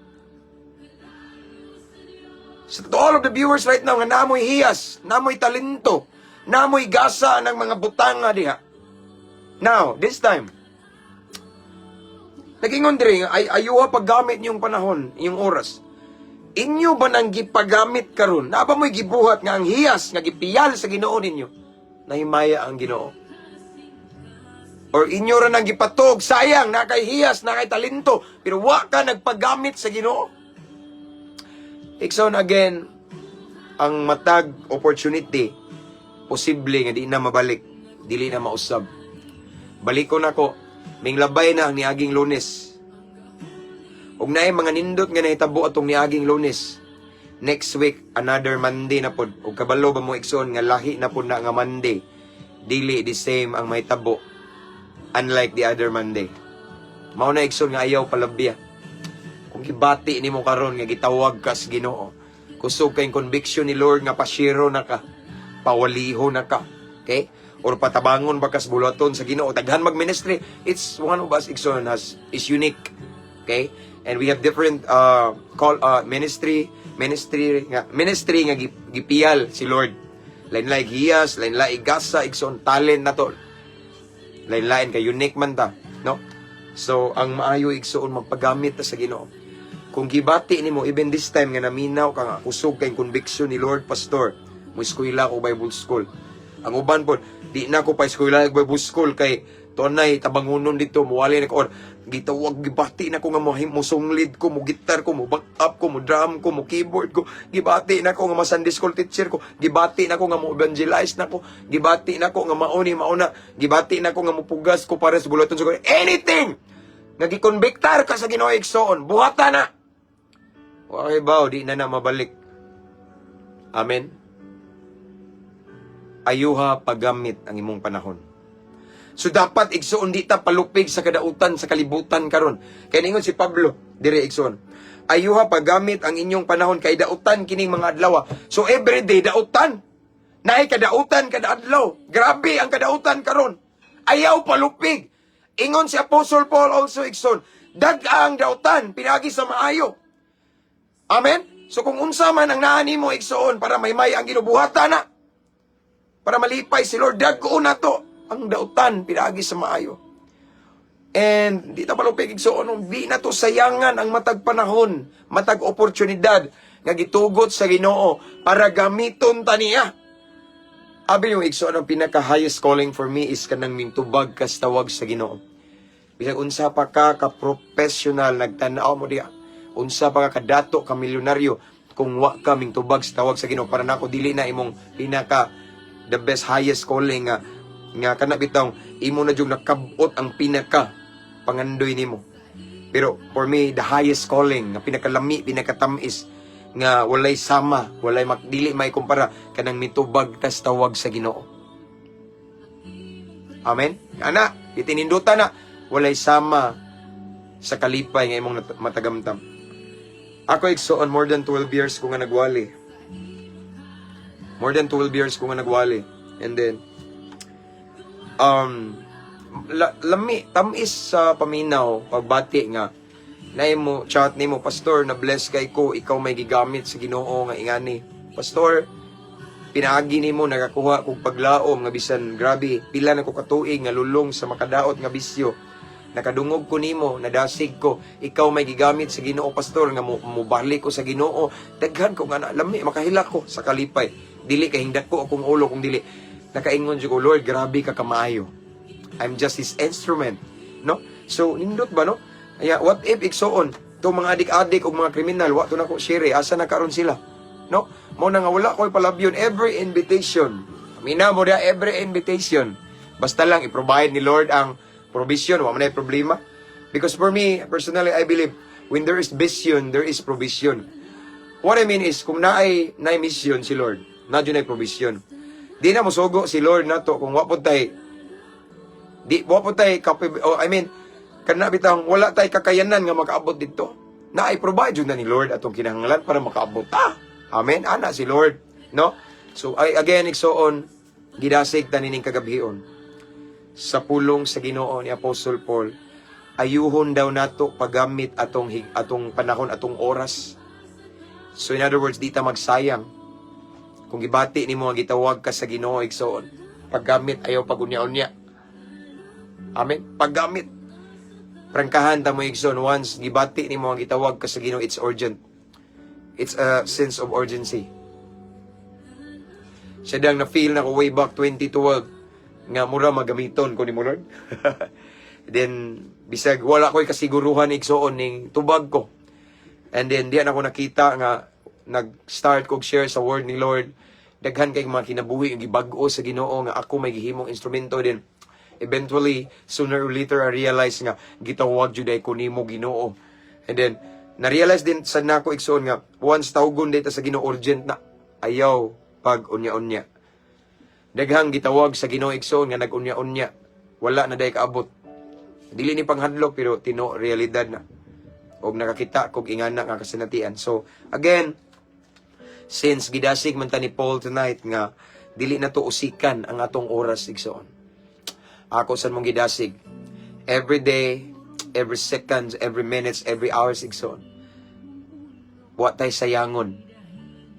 So to all of the viewers right now nga namoy hiyas, namoy talento, namoy gasa ng mga butanga diha. Now, this time, nagingon diri nga ay ayuha paggamit niyong panahon, inyong oras. Inyo ba nang gipagamit karon? Naa ba mo'y gibuhat nga ang hiyas nga gipiyal sa Ginoo ninyo? Nahimaya ang Ginoo. Or inyo ra nang gipatog, sayang na kay hiyas, na kay talento, pero wa ka nagpagamit sa Ginoo. Igsoon, again, ang matag opportunity, posible nga di na mabalik, dili na mausab. Balikon ako, minglabay na ang niaging Lunes. Ug naay mga nindot nga nahitabo atong niaging Lunes. Next week, another Monday na pod. Ug kabalo ba mo, igsoon, nga lahi na pod na nga Monday? Dili the same ang mahitabo unlike the other Monday. Mao na, igsoon, nga ayaw palabya. Kung gibati nimo karon nga gitawag ka sa Ginoo, kusog kay conviction ni Lord nga pasiro na ka, pawaliho na ka. Okay? Or patabangon ba kas buluhaton sa Ginoo. Daghan mag-ministry. It's one of us, igsoon, has is unique. Okay? And we have different call ministry. Ministry nga gipiyal si Lord. Lain-lain hiyas, lain-lain gasa, igsoon, talent na to. Lain-lain kay unique man ta, no? So ang maayo, igsoon, magpagamit ta sa Ginoo. Kung gibati nimo even this time nga naminaw ka nga kusog kay conviction ni Lord, "Pastor, mo eskwela ko Bible school." Ang uban po, "Di na ko pa eskwela Bible school kay tunay tabangunon dito, muwali na ko," or "Gitawag, gibati na ko nga mo musunglid ko, mo gitar ko, mo back up ko, mo drum ko, mo keyboard ko, gibati na ko nga ma Sunday school teacher ko, gibati na ko nga mo evangelize na ko, gibati na ko nga mauni mauna, gibati na ko nga mopugas ko para sa buluhaton sa anything nga gikonbiktar ka sa Ginoo, igsoon, buhata na." Okay ba, di na na mabalik. Amen. Ayuha paggamit ang imong panahon. So dapat, igsoon, di ta palupig sa kadautan sa kalibutan karon. Kay ningon si Pablo dire, igsoon. "Ayuha paggamit ang inyong panahon kay dautan kining mga adlaw." So everyday dautan. Naay kadautan kada adlaw. Grabe ang kadautan karon. Ayaw palupig. Ingon si Apostle Paul also, igsoon, dag ang dautan pinaagi sa maayo. Amen? So kung unsa man ang naa nimo, igsoon, para maymay ang ginubuhatan na. Para malipay si Lord, dag-o na to ang dautan pinaagi sa maayo. And di ta palupig, igsoon, di na to sayangan ang matag panahon, matag oportunidad nga gitugot sa Ginoo para gamiton ta niya. Abi yung igsoon, ang pinaka highest calling for me is kanang mintubag kas tawag sa Ginoo. Bisag unsa pa ka ka professional, nagtan-aw mo diya. Unsa pa ka kadato ka milyonaryo, kung wa ka mingtubag sa tawag sa Ginoo, para nako dili na imong pinaka the best highest calling nga nga kana bitawng imo na jud nakabot ang pinaka pangandoy nimo. Pero for me, the highest calling nga pinakalami, pinakatamis nga walay sama, walay dili may kumpara, kanang mitubag tas tawag sa Ginoo. Amen. Ana, itinindutan na walay sama sa kalipay nga imong matagamtam. Ako, igsoon, more than 12 years ko nga nagwali. More than 12 years ko nga nagwali. And then lami tamis sa paminaw pagbati nga naay mo chat nimo, "Pastor, na bless kay ko, ikaw may gigamit sa Ginoo nga ingani. Pastor, pinaagi nimo nakakuha kog paglaom nga bisan grabe pila na ko katuig nga lulong sa makadaot nga bisyo. Nakadungog ko nimo, nadasig ko, ikaw may gigamit sa Ginoo, pastor, nga mubalik ko sa Ginoo." Daghan ko nga na lami, makahilak ko sa kalipay. Dili kay hingdak ko akong ulo kung dili nakaingon jud ko, "Lord, grabe ka kamaayo. I'm just His instrument," no? So nindot ba, no? Aya, what if, igsoon, to mga adik-adik o mga kriminal, wa to nako share, asa na karon sila, no? Mo na nga wala ko'y palabyon every invitation. Amina mo dia, every invitation. Basta lang i-provide ni Lord ang provision, wa man ay problema. Because for me, personally, I believe when there is vision, there is provision. What I mean is, kung naay mission si Lord, naa jud nay provision. Di na mosugo si Lord nato kung wa pud tay di wa pud tay oh, I mean, kana bitang wala tay kakayanan nga makaabot didto. Naay provide jud na ni Lord atong kinahanglan para makaabot ta. Amen. Ana si Lord, no? So I again, igsoon, gidasig ta nining kagabhion sa pulong sa Ginoo ni Apostle Paul. Ayuhon daw nato paggamit atong panahon, atong oras. So in other words, di ta magsayang. Kung gibati nimo ang gitawag ka sa Ginoo, igsoon, paggamit, ayaw pagunya-unya. Amen. Paggamit. Prangkahan ta mo, igsoon, once gibati nimo ang gitawag ka sa Ginoo, it's urgent. It's a sense of urgency. Siya dang na-feel na ko way back 2012 nga mura magamiton ko ni mo, Lord. Then bisag wala ko'y kasiguruhan, igsoon, ning tubag ko. And then diyan ako nakita nga nag-start kog share sa word ni Lord. Daghan kay mga kinabuhi ang gibag-o sa Ginoo nga ako may gihimong instrumento din. Eventually, sooner or later, I realize nga gitawag jud ay ko nimo, Ginoo. And then na-realize din sa nako, igsoon, nga once tawgon data sa Ginoo, urgent na. Ayaw pag unya-unya. Daghang gitawag sa Ginoo, igsoon, nga nag-unya-unya. Wala na day kaabot. Dili ni panghadlok pero tino realidad na. Og nakakita kog ingana nga kasinatian. So again, since gidasig man ta ni Paul tonight nga dili na to usikan ang atong oras, igsoon. Ako san mong gidasig. Every day, every seconds, every minutes, every hours, igsoon. Wa tay sayangon.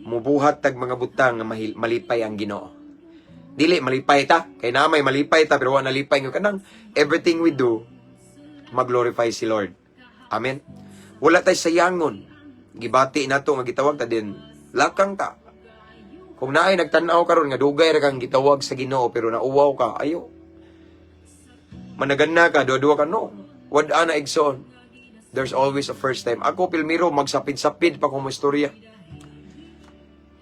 Mubuhat tag mga butang nga malipay ang Ginoo. Dili malipay ta, kay na may malipay ta pero wa nalipay nga kanang everything we do, mag-glorify si Lord. Amen. Wala tay sayangon. Gibati nato nga gitawag ta din. Lakang ta. Kung naay nagtan-aw karon nga dugay ra kang gitawag sa Ginoo pero nauwaw ka, ayo. Managan na ka, duwa-duwa ka, no. Wad-a na, igsoon. There's always a first time. Ako, pilmiro, magsapid-sapid pa kung mo istorya.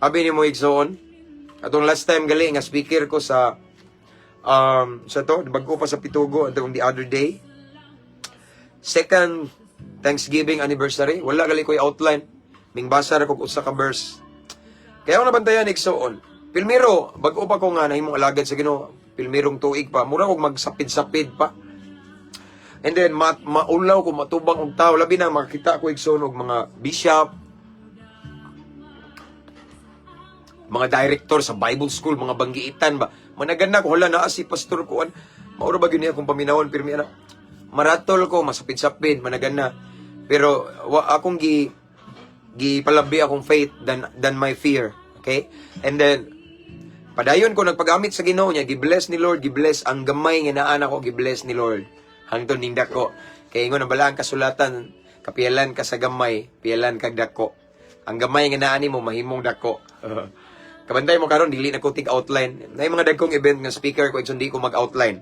Abi ni mo, igsoon. Atong last time gali nga speaker ko sa to, bago pa sa Pitugo atong the other day. Second Thanksgiving anniversary, wala gali ko outline. Mingbasa ra ko og usa ka verse. Kaya ako nabantayan, igsoon. Pilmiro, bago pa ko nga nahimong alagad sa Ginoo, pilmirong tuig pa, mura kog magsapid-sapid pa. And then maulaw ko matubang og tao, labi na makita ko, igsoon, og mga bishop, mga director sa Bible school, mga banggiitan ba. Managan na ko, hala naa si pastor ko. Mauro ba gyud niya akong paminawon pirmi ana. Maratol ko, masapid-sapid, managan na. Pero wa akong gi gipalabi akong faith than my fear. Okay? And then padayon ko nagpagamit sa Ginoo niya, gi-bless ni Lord, gi-bless ang gamay nga naa nako, gi-bless ni Lord. Hangtod ning dako. Kay ingon ang balaang kasulatan, kapiyalan ka sa gamay, piyalan kag dako. Ang gamay nga naa nimo mahimong dako. Kabantay mo karon, dili na ko tig outline. Nay mga dagkong event nga speaker ko, igsoon, di ko mag-outline.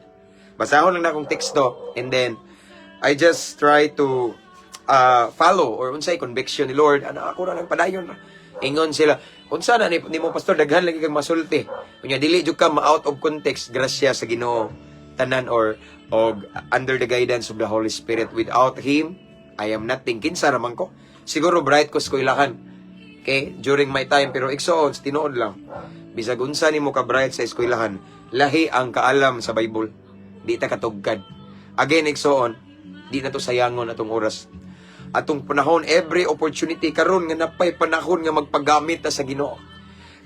Basahon lang na akong teksto and then I just try to follow or unsay conviction ni Lord. Ano ako na lang, padayon ra. Ingon sila, "Unsa na ni nimo, pastor, daghan lagi kang masulti." Unya dili jud ka ma-out of context, grasya sa Ginoo tanan or og under the guidance of the Holy Spirit. Without Him, I am nothing. Kinsa ra man ko? Siguro bright ko sa eskwelahan. Okay, during my time, pero igsoon, sa tinuod lang. Bisag unsa nimo ka bright sa eskwelahan, lahi ang kaalam sa Bible. Di ta katugkad. Again, igsoon, di na to sayangon atong oras. Atong panahon, every opportunity karon nga napay panahon nga magpagamit ta sa Ginoo.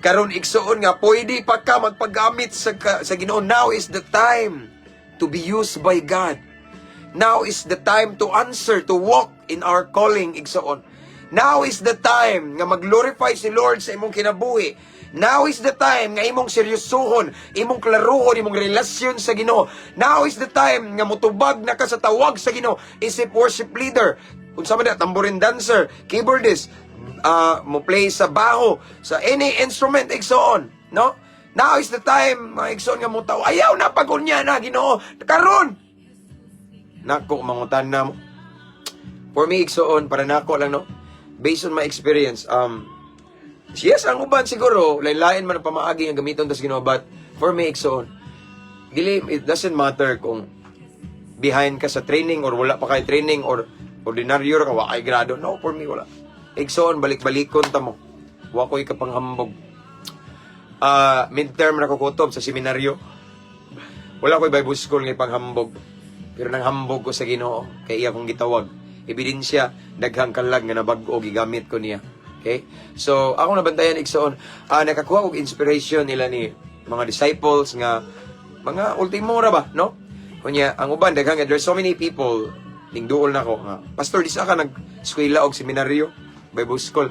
Karon, igsoon, nga pwede pa ka magpagamit sa Ginoo. Now is the time to be used by God. Now is the time to answer, to walk in our calling, igsoon. Now is the time nga mag-glorify si Lord sa imong kinabuhi. Now is the time nga imong seryosohon, imong klaruhon, imong relasyon sa Ginoo. Now is the time nga mutubag na ka sa tawag sa Ginoo. Isip worship leader, unsa man na, tambourine dancer, keyboardist, mo play sa baho, sa any instrument, igsoon, no? Now is the time, mga igsoon, nga mo tao. Ayaw na pagunya na, Ginoo. Karon. Nako, mangutan na mo. For me, igsoon, para nako lang, no? Based on my experience, yes, ang uban siguro, lain-lain man ang pamaagi ang gamiton tas Ginoo, but for me, igsoon, dili, it doesn't matter kung behind ka sa training or wala pa kay training or ordinaryo ra ka, wa kay grado. No, for me, wala. Igsoon, balik-balikon ta mo. Wa ko'y kapanghambog. Ah, midterm na ko kutob sa seminaryo. Wala ko'y Bible school nga ipanghambog. Pero nanghambog ko sa Ginoo kay iya kong gitawag. Ebidensya, daghang kalag nga nabag-o gigamit ko niya. Okay? So, ako nabantayan, igsoon, nakakuha og inspiration nila ni mga disciples nga mga ultimo ra ba, no? Kunya, ang uban daghan nga, there's so many people ning duol nako nga, "Pastor, di sa ka nag-eskwela og seminaryo, Bible school?"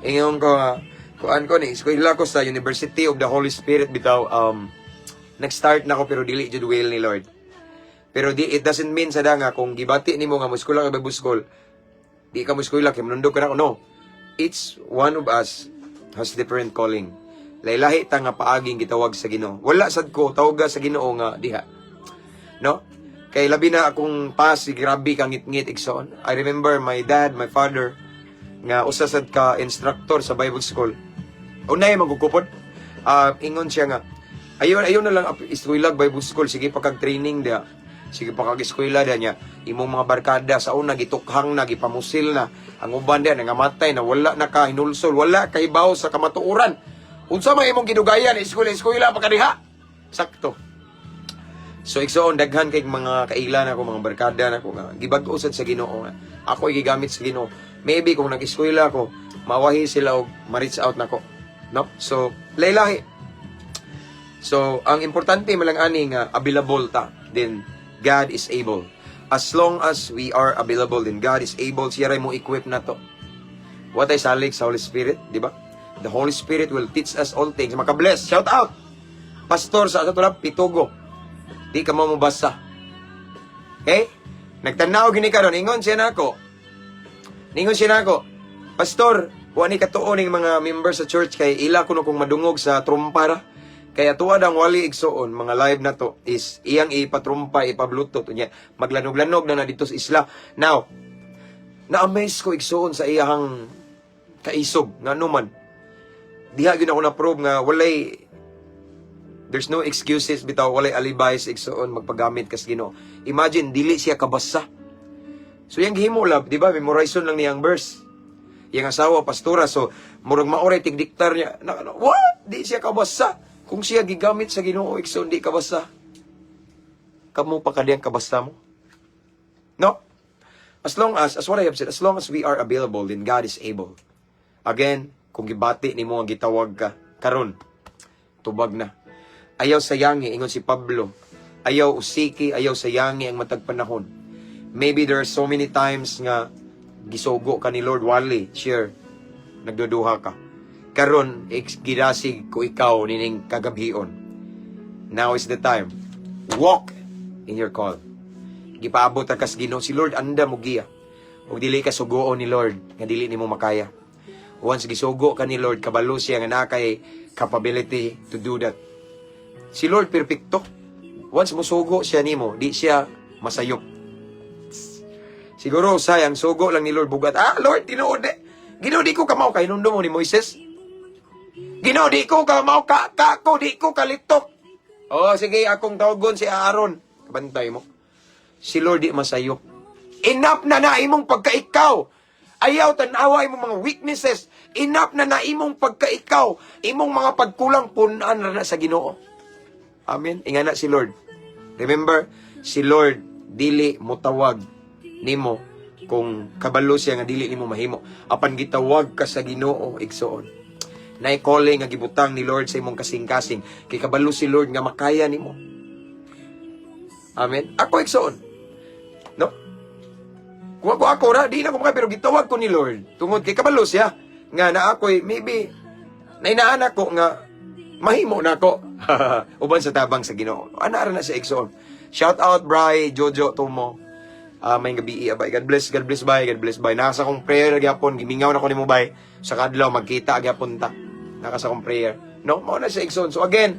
Ingon ko nga, kuan ko ni, eskwela ko sa University of the Holy Spirit bitaw, nag-start na ko pero dili jud will ni Lord. Pero di, it doesn't mean sada nga kung gibati nimo nga mo eskwela ka Bible school, di ka mo eskwela kay manundog ka na. No. Each one of us has different calling. Laylahi ta nga paaging gitawag sa Ginoo. Wala sad ko tawga sa Ginoo nga diha. No? Kay labi na akong pas, grabe ka ngit-ngit, igsoon. I remember my dad, my father, nga usa sad ka instructor sa Bible school. Unay magukupod. Ah, ingon siya nga, "Ayon ayon na lang eskwela Bible school, sige pa kag training diha. Sige pa kag eskwela diha niya. Imong mga barkada sa una gitukhang na, gipamusil na. Ang uban diha nangamatay na, wala na ka hinulsol, wala ka hibaw sa kamatuoran. Unsa man imong gidugayan, eskwela eskwela pa ka diha?" Sakto. So igsoon, daghan kay mga kaila na ako, mga barkada na ako nga gibag-o sad sa Ginoo nga. Ako gigamit sa Ginoo. Maybe kung nag-eskwela ako, mawahi sila og ma-reach out nako. No? So, laylahi. So, ang importante man lang ani nga available ta, then God is able. As long as we are available, then God is able. Siya ray mo equip na to. Wa tay salig sa Holy Spirit, di ba? The Holy Spirit will teach us all things. Makabless. Shout out! Pastor sa ato lang, Pitugo. Di ka mo mubasa. Okay? Nagtanaw gini karon, ingon siya nako. Ningon siya nako, "Pastor, wa ni katuo ning mga members sa church kay ila kuno kung madungog sa trumpa ra." Kaya tuwa ang wali, igsuon, mga live na to is iyang ipatrumpa, ipa-Bluetooth unya. Maglanog-lanog na na dito sa isla. Now, na-amaze ko, igsuon, sa iyahang kaisog nga man. Diha gyud ako na-prove nga walay, there's no excuses bitaw, walay alibis, igsuon, magpagamit kas Ginoo. Imagine, dili siya kabasa. So yang gihimo lab, di ba? Memorization lang niyang verse. Iyang asawa pastora, so murag maoray tigdiktar niya. Na, ano, what? Di siya kabasa. Kung siya gigamit sa Ginoo, igsoon, di kabasa. Kamo pa kadiyang kabasa mo? No? As what I have said, as long as we are available, then God is able. Again, kung gibati nimo ang gitawag ka, karon, tubag na. Ayaw sayangi, ingon si Pablo. Ayaw usiki, ayaw sayangi ang matag panahon. Maybe there are so many times nga gisugo ka ni Lord, wali, share, nagduduha ka. Karon, gidasig ko ikaw nining kagabhion. Now is the time. Walk in your call. Gipaabot ta kas Ginoo, si Lord anda mo giya. Ug dili ka sugoon ni Lord nga dili nimo makaya. Once gisugo ka ni Lord, kabalo siya nga naa kay capability to do that. Si Lord perpekto. Once musugo siya nimo, di siya masayop. Siguro sayang sugo lang ni Lord bugat. Ah, Lord, tinuod di. Ginoo, di ko kamao kay hinundo mo ni Moises. Ginoo, di ko kamao ka, ka ko, di ko kalitok. Oh, sige, akong tawagon si Aaron. Kabantay mo. Si Lord di masayop. Enough na na imong pagkaikaw. Ayaw tanawa imong mga weaknesses. Enough na na imong pagkaikaw. Imong mga pagkulang, punan na na sa Ginoo. Amen. Ingana si Lord. Remember, si Lord dili mutawag nimo kung kabalo siya nga dili nimo mahimo. Apan gitawag ka sa Ginoo, igsuon. Nay calling nga gibutang ni Lord sa imong kasing-kasing kay kabalo si Lord nga makaya nimo. Amen. Ako, igsuon. No? Kung ako ako ra, di na ko makaya, pero gitawag ko ni Lord. Tungod kay kabalo siya nga na ako'y maybe nainaan ako nga mahimo na ako uban sa tabang sa Ginoo. Ana ra na sa igsoon. Shout out Bray Jojo Tomo. Ah, may gabi abay. God bless bay, God bless bay. Nasa akong prayer gyapon, gimingaw na ko nimo bay. Sa kadlaw magkita gyapon ta. Naka sa akong prayer. No, mao na sa igsoon. So again,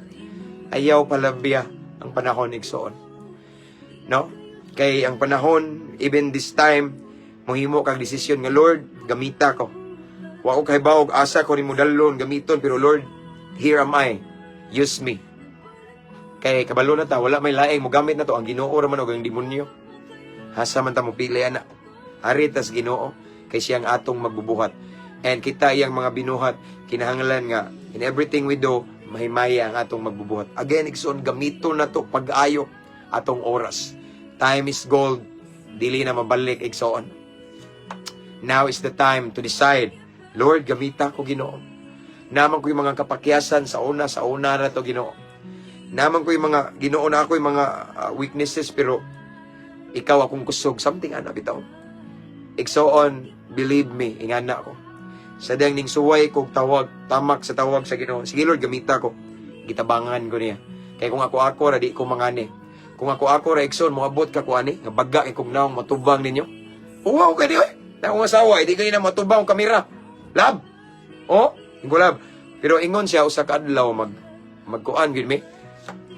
ayaw palabya ang panahon, igsoon. No? Kay ang panahon, even this time, mohimo kag desisyon nga, "Lord, gamita ko. Wa ko kahibawog asa ko nimo dalon gamiton, pero Lord, here am I. Use me." Kay kabalo na ta, wala may laing mogamit na to, ang Ginoo ra man og ang demonyo. Hasa man ta mo pili ana. Ari tas Ginoo kay siyang atong magbubuhat. And kita iyang mga binuhat, kinahanglan nga in everything we do, mahimaya ang atong magbubuhat. Again, igsoon, gamito na to pag-ayo atong oras. Time is gold, dili na mabalik, igsoon. Now is the time to decide, "Lord, gamita ko, Ginoo. Naman ko yung mga kapakyasan sa una na to, Ginoo. Naman ko yung mga, Ginoo, na ako yung mga weaknesses, pero ikaw akong kusog," something ana bitaw. Igsoon, believe me, ingana ako. Sa dang ning suway kog tawag, tamak sa tawag sa Ginoo. "Sige Lord, gamita ko." Gitabangan ko niya. Kay kung ako ako ra, di ko mangani. Kung ako ako ra, igsoon, moabot ka ko ani, nga baga kay kog naong matubang ninyo. Uwaw ka di oy. Na akong asawa, hindi kanina matubang ang kamera. Lab. Oh, ingo lab. Pero ingon siya usa ka adlaw magkuan gyud mi.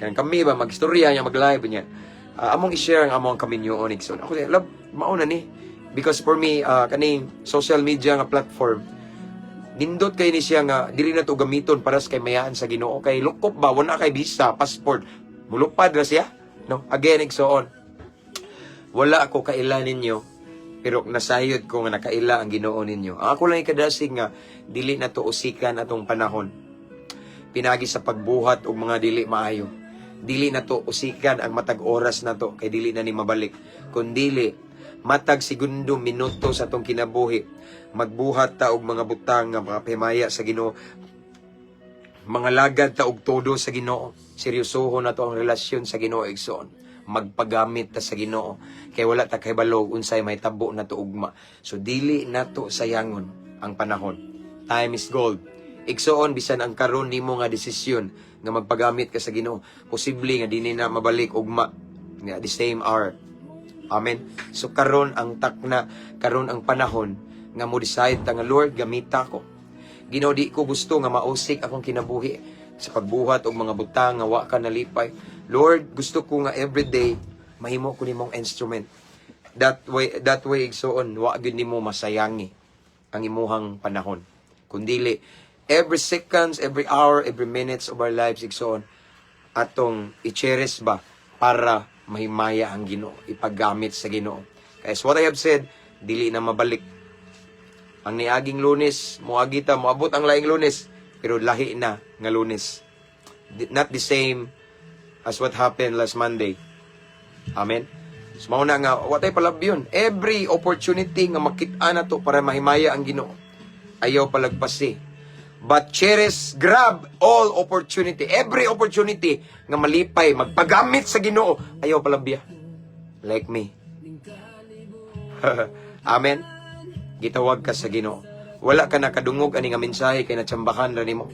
Kanang kami ba magistorya niya, mag-live niya. Ah, among i-share ang among kaminyoon, igsoon. Ako lab, mao na ni. Because for me, kaning social media nga platform, nindot kay ni siya nga dili na to gamiton para sa kay mayaan sa Ginoo kay lukop ba, wala kay visa, passport, mulupad ra siya, no? Again, igsoon, wala ako kaila ninyo, pero nasayod ko nga nakaila ang Ginoo ninyo. Ang ako lang ikadasig nga dili na to usikan atong panahon pinagi sa pagbuhat og mga dili maayo. Dili na to usikan ang matag oras na to kay dili na ni mabalik, kun dili matag segundo, minuto sa atong kinabuhi, magbuhat ta og mga butang nga makapahimaya sa Ginoo, mga lagad ta og todo sa Ginoo, seryosohon nato ang relasyon sa Ginoo, igsoon. Magpagamit ta sa Ginoo kay wala ta kahibalo unsay mahitabo nato ugma. So dili nato sayangon ang panahon. Time is gold. Igsoon, bisan ang karon nimo nga desisyon nga magpagamit ka sa Ginoo, posible nga dili na mabalik ugma nga the same hour. Amen. So karon ang takna, karon ang panahon nga mo decide ta nga, "Lord, gamita ko. Ginoo, di ko gusto nga mausik akong kinabuhi sa pagbuhat og mga butang nga wa ka nalipay. Lord, gusto ko nga everyday mahimo ko nimong instrument." That way, igsoon, wa gyud nimo masayangi ang imuhang panahon. Kundili, every seconds, every hour, every minutes of our lives, igsoon, atong i-cherish ba para mahimaya ang Ginoo, ipagamit sa Ginoo. Kaya as what I have said, dili na mabalik. Ang niaging Lunes, moagi ta, moabot ang laing Lunes, pero lahi na nga Lunes. Not the same as what happened last Monday. Amen. So mao na nga wa tay palabyon. Every opportunity nga makita na to para mahimaya ang Ginoo, ayaw palagpasi. But cherish, grab all opportunity, every opportunity nga malipay, magpagamit sa Ginoo, ayaw palabya. Like me. Amen. Gitawag ka sa Ginoo. Wala ka nakadungog ani nga mensahe kay natsambahan ra nimo.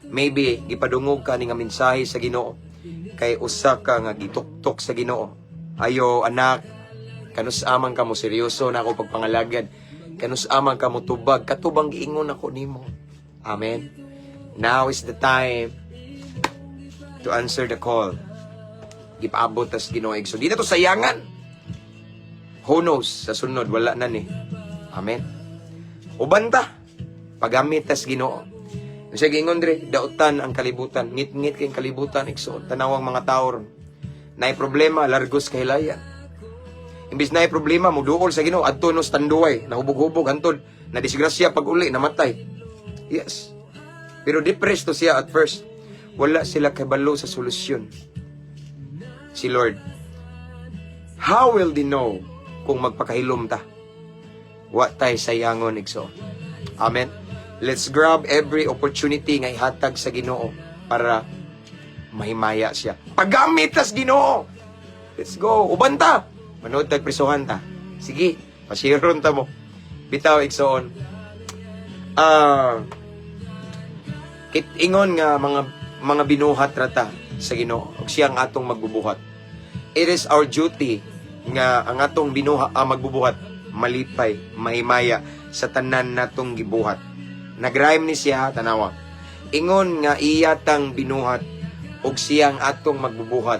Maybe gipadungog ka ani nga mensahe sa Ginoo kay usa ka nga gituktok sa Ginoo. "Ayo anak, kanus amang ka mo seryoso na ako pagpangalagad. Kanus amang ka mo tubag, katubang giingon ako nimo." Amen. Now is the time to answer the call. Gipaabot tas Ginoo, igsoon. Di na to sayangan. Who knows, sa sunod wala na ni. Amen. Uban ta. Pagamit tas Ginoo. Siya giingon dire, dautan ang kalibutan, ngit-ngit kay kalibutan, igsoon. Tanawang mga tao ron. Naay problema, largos kahilayan. Imbis naay problema, muduol sa Ginoo, adto no sa Tanduay, nahubog-hubog hantod, na disgrasya pag uli, namatay. Yes. Pero depressed to siya at first. Wala sila kabalo sa solusyon. Si Lord. How will they know kung magpakahilom ta? Wa tay sayangon, igsoon. Amen. Let's grab every opportunity nga ihatag sa Ginoo para mahimaya siya. Paggamit tas Ginoo. Let's go. Uban ta. Manood tag prisuhan ta. Sige, pasiron ta mo. Bitaw, igsoon. Kit ingon nga mga binuhat rata sa Ginoo ug siya ang atong magbubuhat. It is our duty nga ang atong binuha ang magbubuhat malipay, mahimaya sa tanan natong gibuhat. Nagrhyme ni siya, tanawa. Ingon nga iya tang binuhat ug siya ang atong magbubuhat.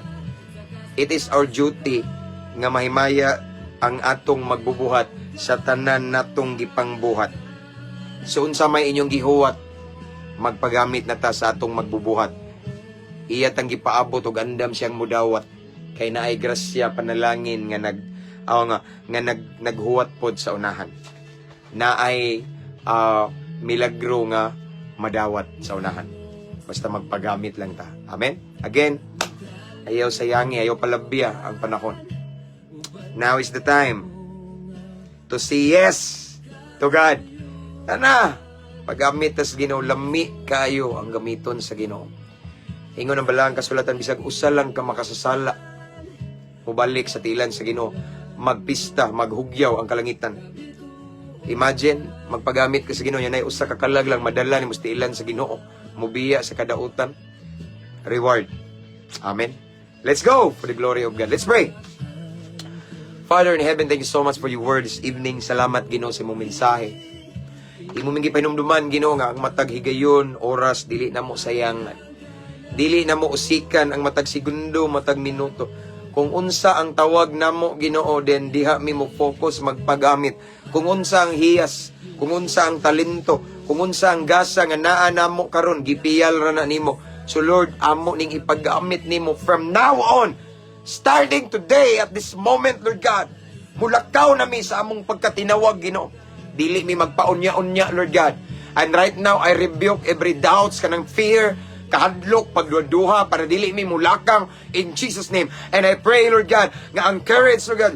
It is our duty nga mahimaya ang atong magbubuhat sa tanan natong gipangbuhat. So unsa may inyong gihuwat, magpagamit na ta sa atong magbubuhat. Iya tang gipaabot og andam siyang mudawat kay naay grasya, panalangin nga nag aw nga nga nag naghuwat pod sa unahan. Naay milagro nga madawat sa unahan. Basta magpagamit lang ta. Amen. Again, ayaw sayangi, ayaw palabya ang panahon. Now is the time to say yes to God. Tana, paggamit tas Ginoo, lami kayo ang gamiton sa Ginoo. Ingon ang balaang kasulatan, bisag usa lang ka makasasala, mubalik sa tilan sa Ginoo, magpista, maghugyaw ang kalangitan. Imagine, magpagamit ka sa Ginoo, yan ay usa ka kalag lang madala nimo sa tilan sa Ginoo, mubiya sa kadautan. Reward. Amen. Let's go for the glory of God. Let's pray. Father in heaven, thank you so much for your word this evening. Salamat, Ginoo, sa imong mensahe. Imo ming gipahinumduman, Ginoo, nga ang matag higayon, oras, dili na mo sayangan. Dili na mo usikan ang matag segundo, matag minuto. Kung unsa ang tawag namo, Ginoo, then diha mi mo focus magpagamit. Kung unsa ang hiyas, kung unsa ang talento, kung unsa ang gasa nga naa namo karon, gipiyal ra na nimo. So Lord, amo ning ipagamit nimo from now on, starting today at this moment, Lord God. Mulakaw na mi sa among pagkatinawag, Ginoo. Dili mi magpaunya-unya, Lord God. And right now, I rebuke every doubts, kanang fear, kahadlok, pagduha, para dili mi mulakang in Jesus' name. And I pray, Lord God, nga ang courage, Lord God,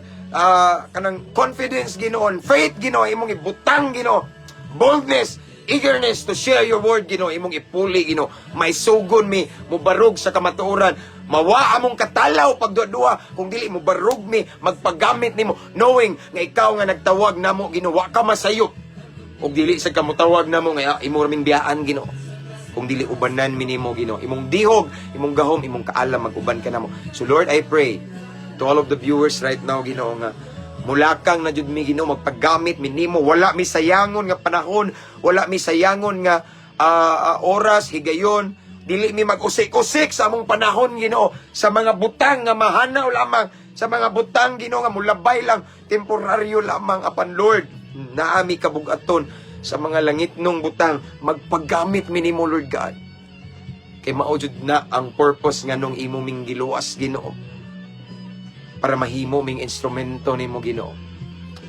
kanang confidence, Ginoo, and faith, Ginoo, imong ibutang, Ginoo, boldness, eagerness to share your word, Ginoo, imong ipuli, Ginoo. May sugon mi, mubarog sa kamatuoran. Mawa among katalaw pagduha kung dili mo barog mi magpagamit nimo, knowing nga ikaw nga nagtawag namo, Ginoo, wa ka masayop ug dili sa kamutawag namo nga imo raming biyaan, Ginoo. Kung dili ubanan mi nimo, Ginoo. Imong dihog, imong gahom, imong kaalam, mag-uban ka namo. So Lord, I pray to all of the viewers right now, Ginoo, nga mulakang na jud mi, Ginoo, magpagamit mi nimo. Wala mi sayangon nga panahon, wala mi sayangon nga oras, higayon. Dili mi mag-usik-usik sa among panahon, Ginoo, sa mga butang nga mahanaw lamang, sa mga butang, Ginoo, nga mulabay lang, temporaryo lamang. Apan Lord, naa mi kabugaton sa mga langitnong butang, magpagamit mi nimo, Lord God. Kay mao jud na ang purpose nganong imo ming giluwas, Ginoo. Para mahimo ming instrumento nimo, Ginoo.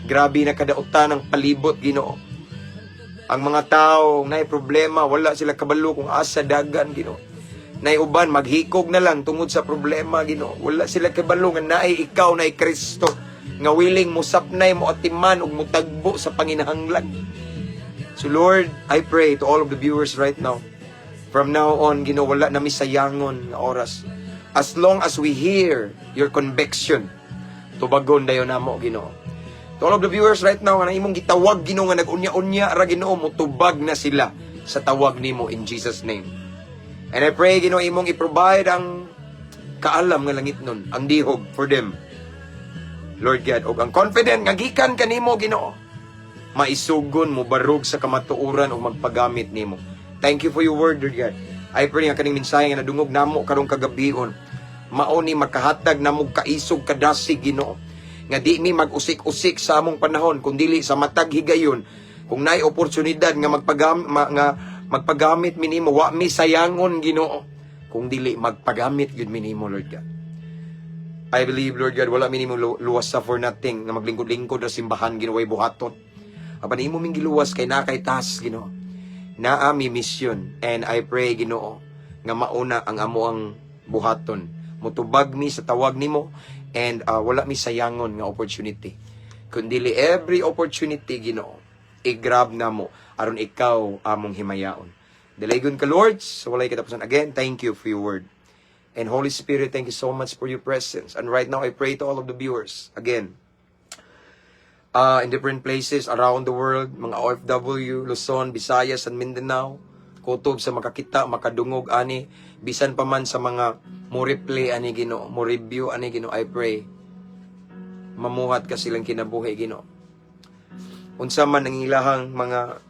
Grabe na kadautan ang palibot, Ginoo. Ang mga tao naay problema, wala sila kabalo kung asa dagan, Ginoo. Naay uban maghikog na lang tungod sa problema, Ginoo. Wala sila kabalo nga naay ikaw, naay Kristo nga willing mo sapnay, mo atiman ug mutagbo sa panginahanglan. So Lord, I pray to all of the viewers right now. From now on, Ginoo, wala na mi sayangon nga oras. As long as we hear your conviction, tubagon dayon namo, Ginoo. To all of the viewers right now, nga imong gitawag, Ginoo, nga nag-unya-unya ra, Ginoo, mutubag na sila sa tawag nimo in Jesus' name. And I pray, Ginoo, imong i-provide ang kaalam nga langitnon, ang dihog for them. Lord God, og ang confident nga gikan kanimo, Ginoo, maisugon mo barug sa kamatuoran ug magpagamit nimo. Thank you for your word, Lord God. I pray nga kaning mensahe nga nadungog namo karong kagabion, mao ni makahatag namo kaisog, kadasig, Ginoo. Nga di mi mag-usik-usik sa among panahon kundili sa matag higayon kung naay oportunidad nga magpagamit mi nimo, wa mi sayangon, Ginoo, kung dili magpagamit gyud mi nimo, Lord God. I believe, Lord God, wala mi nimo luwas sa for nothing nga maglingkod-lingkod sa simbahan, Ginoo, way buhaton. Apan imo ming giluwas kay naa kay task, Ginoo. Naa mi mission and I pray, Ginoo, nga mauna ang amo ang buhaton. Mutubag mi sa tawag nimo and wala mi sayangon nga opportunity. Kundili every opportunity, Ginoo, i-grab namo aron ikaw among himayaon. Dalaygon ka, Lord, sa walay katapusan. Again, thank you for your word. And Holy Spirit, thank you so much for your presence. And right now, I pray to all of the viewers, again, in different places around the world, mga OFW, Luzon, Visayas, and Mindanao, kutob sa makakita, makadungog ani, bisan pa man sa mga mo replay ani, Ginoo, mo review ani, Ginoo, I pray mamuhat ka silang kinabuhi, Ginoo. Unsa man ang ilahang mga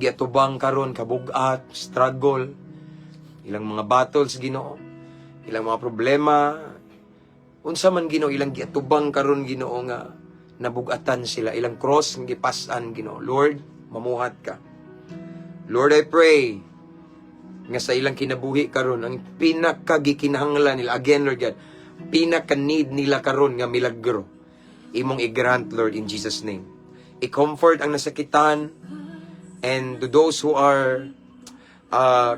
giatubang karon, kabugat, struggle, ilang mga battles, Ginoo, ilang mga problema, unsa man, Ginoo, ilang giatubang karon, Ginoo, nga nabugatan sila, ilang cross nga gipas-an, Ginoo. Lord, mamuhat ka. Lord, I pray nga sa ilang kinabuhi karon, ang pinakagikinahanglan nila, again, Lord God, pinaka need nila karon nga milagro, imong i-grant, Lord, in Jesus' name. I-comfort ang nasakitan and to those who are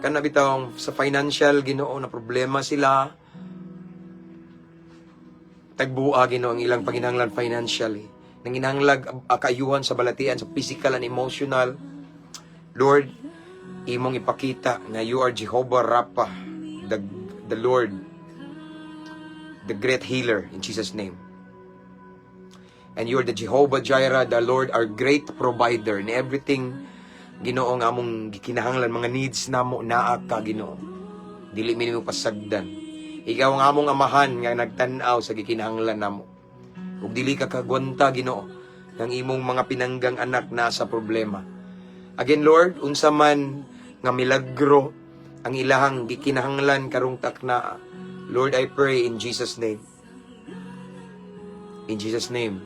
kana bitawng sa financial, Ginoo, na problema sila, tagbua, Ginoo, ang ilang panginahanglan financially, nanginahanglag kaayuhan sa balatian, sa physical and emotional. Lord, imong ipakita nga you are Jehovah Rapha, the Lord, the great healer, in Jesus' name. And you are the Jehovah Jireh, the Lord, our great provider in everything, Ginoo, nga among gikinahanglan, mga needs namo, naa ka, Ginoo. Dili mi nimo pasagdan. Ikaw ang among amahan nga nagtan-aw sa gikinahanglan namo. Ug dili ka kagwanta, Ginoo, ng imong mga pinanggang anak na sa problema. Again, Lord, unsa man nga milagro ang ilahang gikinahanglan karong takna, Lord, I pray in Jesus' name. In Jesus' name,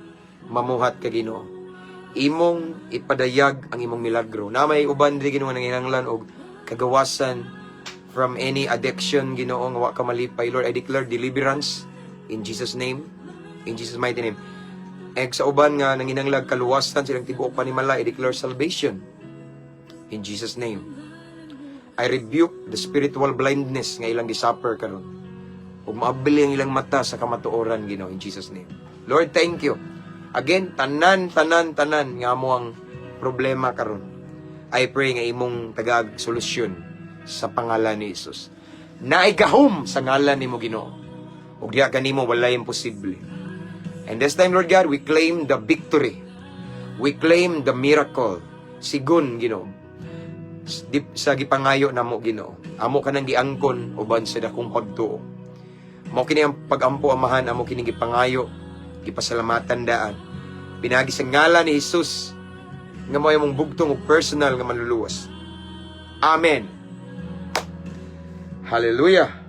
mamuhat ka, Ginoo. Imong ipadayag ang imong milagro. Na may uban diri, Ginoo, nga nanginahanglan og kagawasan from any addiction, Ginoo, nga wa ka malipay. Lord, I declare deliverance in Jesus' name. In Jesus' mighty name. Ug sa uban nga nanginahanglag kaluwasan silang tibuok panimala, I declare salvation in Jesus' name. I rebuke the spiritual blindness nga ilang gisuffer karon. Ug maabili ang ilang mata sa kamatuoran, Ginoo, in Jesus' name. Lord, thank you. Again, tanan, tanan, tanan nga amo ang problema karon, I pray nga imong tagaag solusyon sa pangalan ni Jesus. Naay gahom sa ngalan nimo, Ginoo. Ug diha kanimo walay imposible. And this time, Lord God, we claim the victory. We claim the miracle. Sigun, Ginoo. Sa gipangayo namo, Ginoo. Amo ka nang giangkon uban sa dakong pagtuo. Mao kini ang pagampo, Amahan, amo kini gipangayo, gipasalamatan daan. Pinaagi sa ngalan ni Jesus nga mao among bugtong ug personal nga manluluwas. Amen. Hallelujah.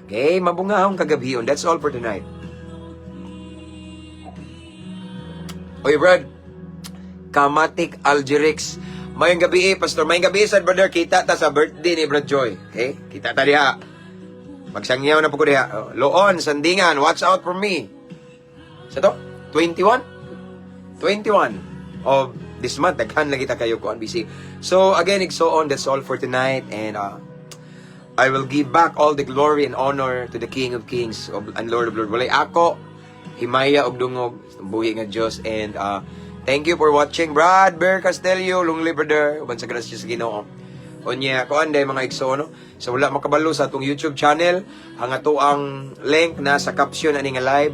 Okay, mabungahong kagabhion. That's all for tonight. Oy, Brad. Kamatik Algerix. Mayong gabi eh, Pastor. Mayong gabi sad, brother. Kita ta sa birthday ni Brad Joy. Okay? Kita ta diha. Magsangyaw na po ko diha. Oh, Loon, Sandingan, watch out for me. Sa to? 21? 21 of this month. Daghan lagi ta kayo kuan busy. So again, igsoon, that's all for tonight and I will give back all the glory and honor to the King of Kings and Lord of Lords. Walay ako, himaya og dungog, buhi nga Dios, and thank you for watching. Brad Bear Castelio, Lungli brother, uban sa grasya sa Ginoo. Unya, kuan day, mga igsoon, no? Sa wala makabalo sa atong YouTube channel, ang ato ang link na sa caption ani nga live.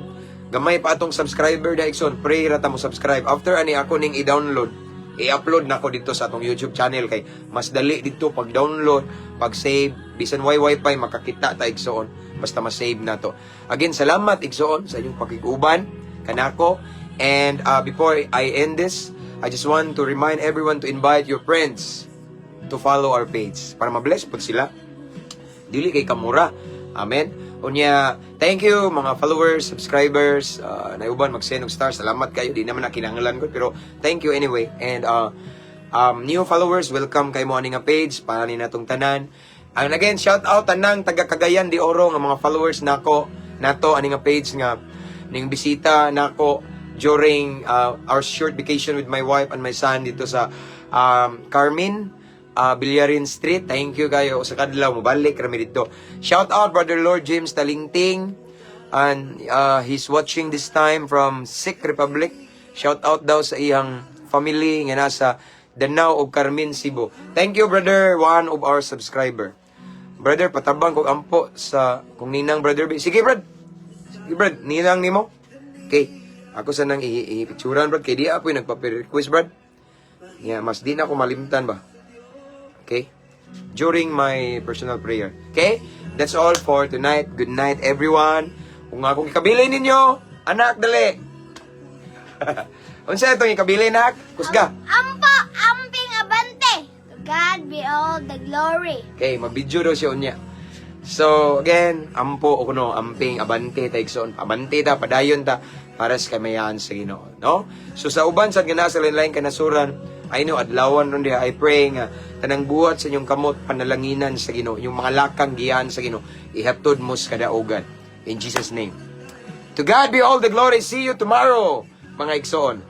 Gamay pa atong subscriber da, igsoon, pray ra ta mo subscribe. After ani ako ning i-download, i-upload na ko dito sa atong YouTube channel kay mas dali dito pag download, pag save, bisan way wifi makakita ta, igsoon, basta ma-save na to. Again, salamat, igsoon, sa inyong pakig-uban kanako, and before I end this, I just want to remind everyone to invite your friends to follow our page para ma-bless pud sila. Dili kay kamura. Amen. Unya, thank you mga followers, subscribers, naiuban mag-send og stars. Salamat kayo. Di naman na kinahanglan ko, pero thank you anyway. And new followers, welcome kay mo ani nga page para ni natong tanan. And again, shout out tanang taga Cagayan de Oro nga mga followers nako nato ani nga page nga ning bisita nako during our short vacation with my wife and my son dito sa Carmen Villarin Street. Thank you kayo sa kadlaw mobalik rami dito. Shout out Brother Lord James Talingting and he's watching this time from Czech Republic. Shout out daw sa iyang family nga nasa Danao ug Carmen, Cebu. Thank you, brother, one of our subscriber. Brother, patabang kog ampo sa kung ninang brother. Sige, brad. Sige, brad, ninang nimo. Okay. Ako sa nang i-picturean, brad, kay di ako yung nagpa-request, brad. Yeah, mas di na ako malimtan ba. Okay? During my personal prayer. Okay? That's all for tonight. Good night, everyone. Kung akong ikabilin ninyo, anak, dali. Unsa itong ikabilin, anak? Kusga. Ampo, amping, abante. To God be all the glory. Okay, mabidyo daw siya unya. So, again, ampo o kuno, amping, abante ta, igsoon. Abante ta, padayon ta, para sa kamayan sa Ginoo, no? So, sa uban sa nga nasa lain kanasuran, I know, adlawan ron diha, I pray nga, tanang buhat sa inyong kamot, panalanginan sa Ginoo, yung mga lakang giyan sa Ginoo, ihatod mo sa kadaugan. In Jesus' name. To God be all the glory. See you tomorrow, mga igsoon.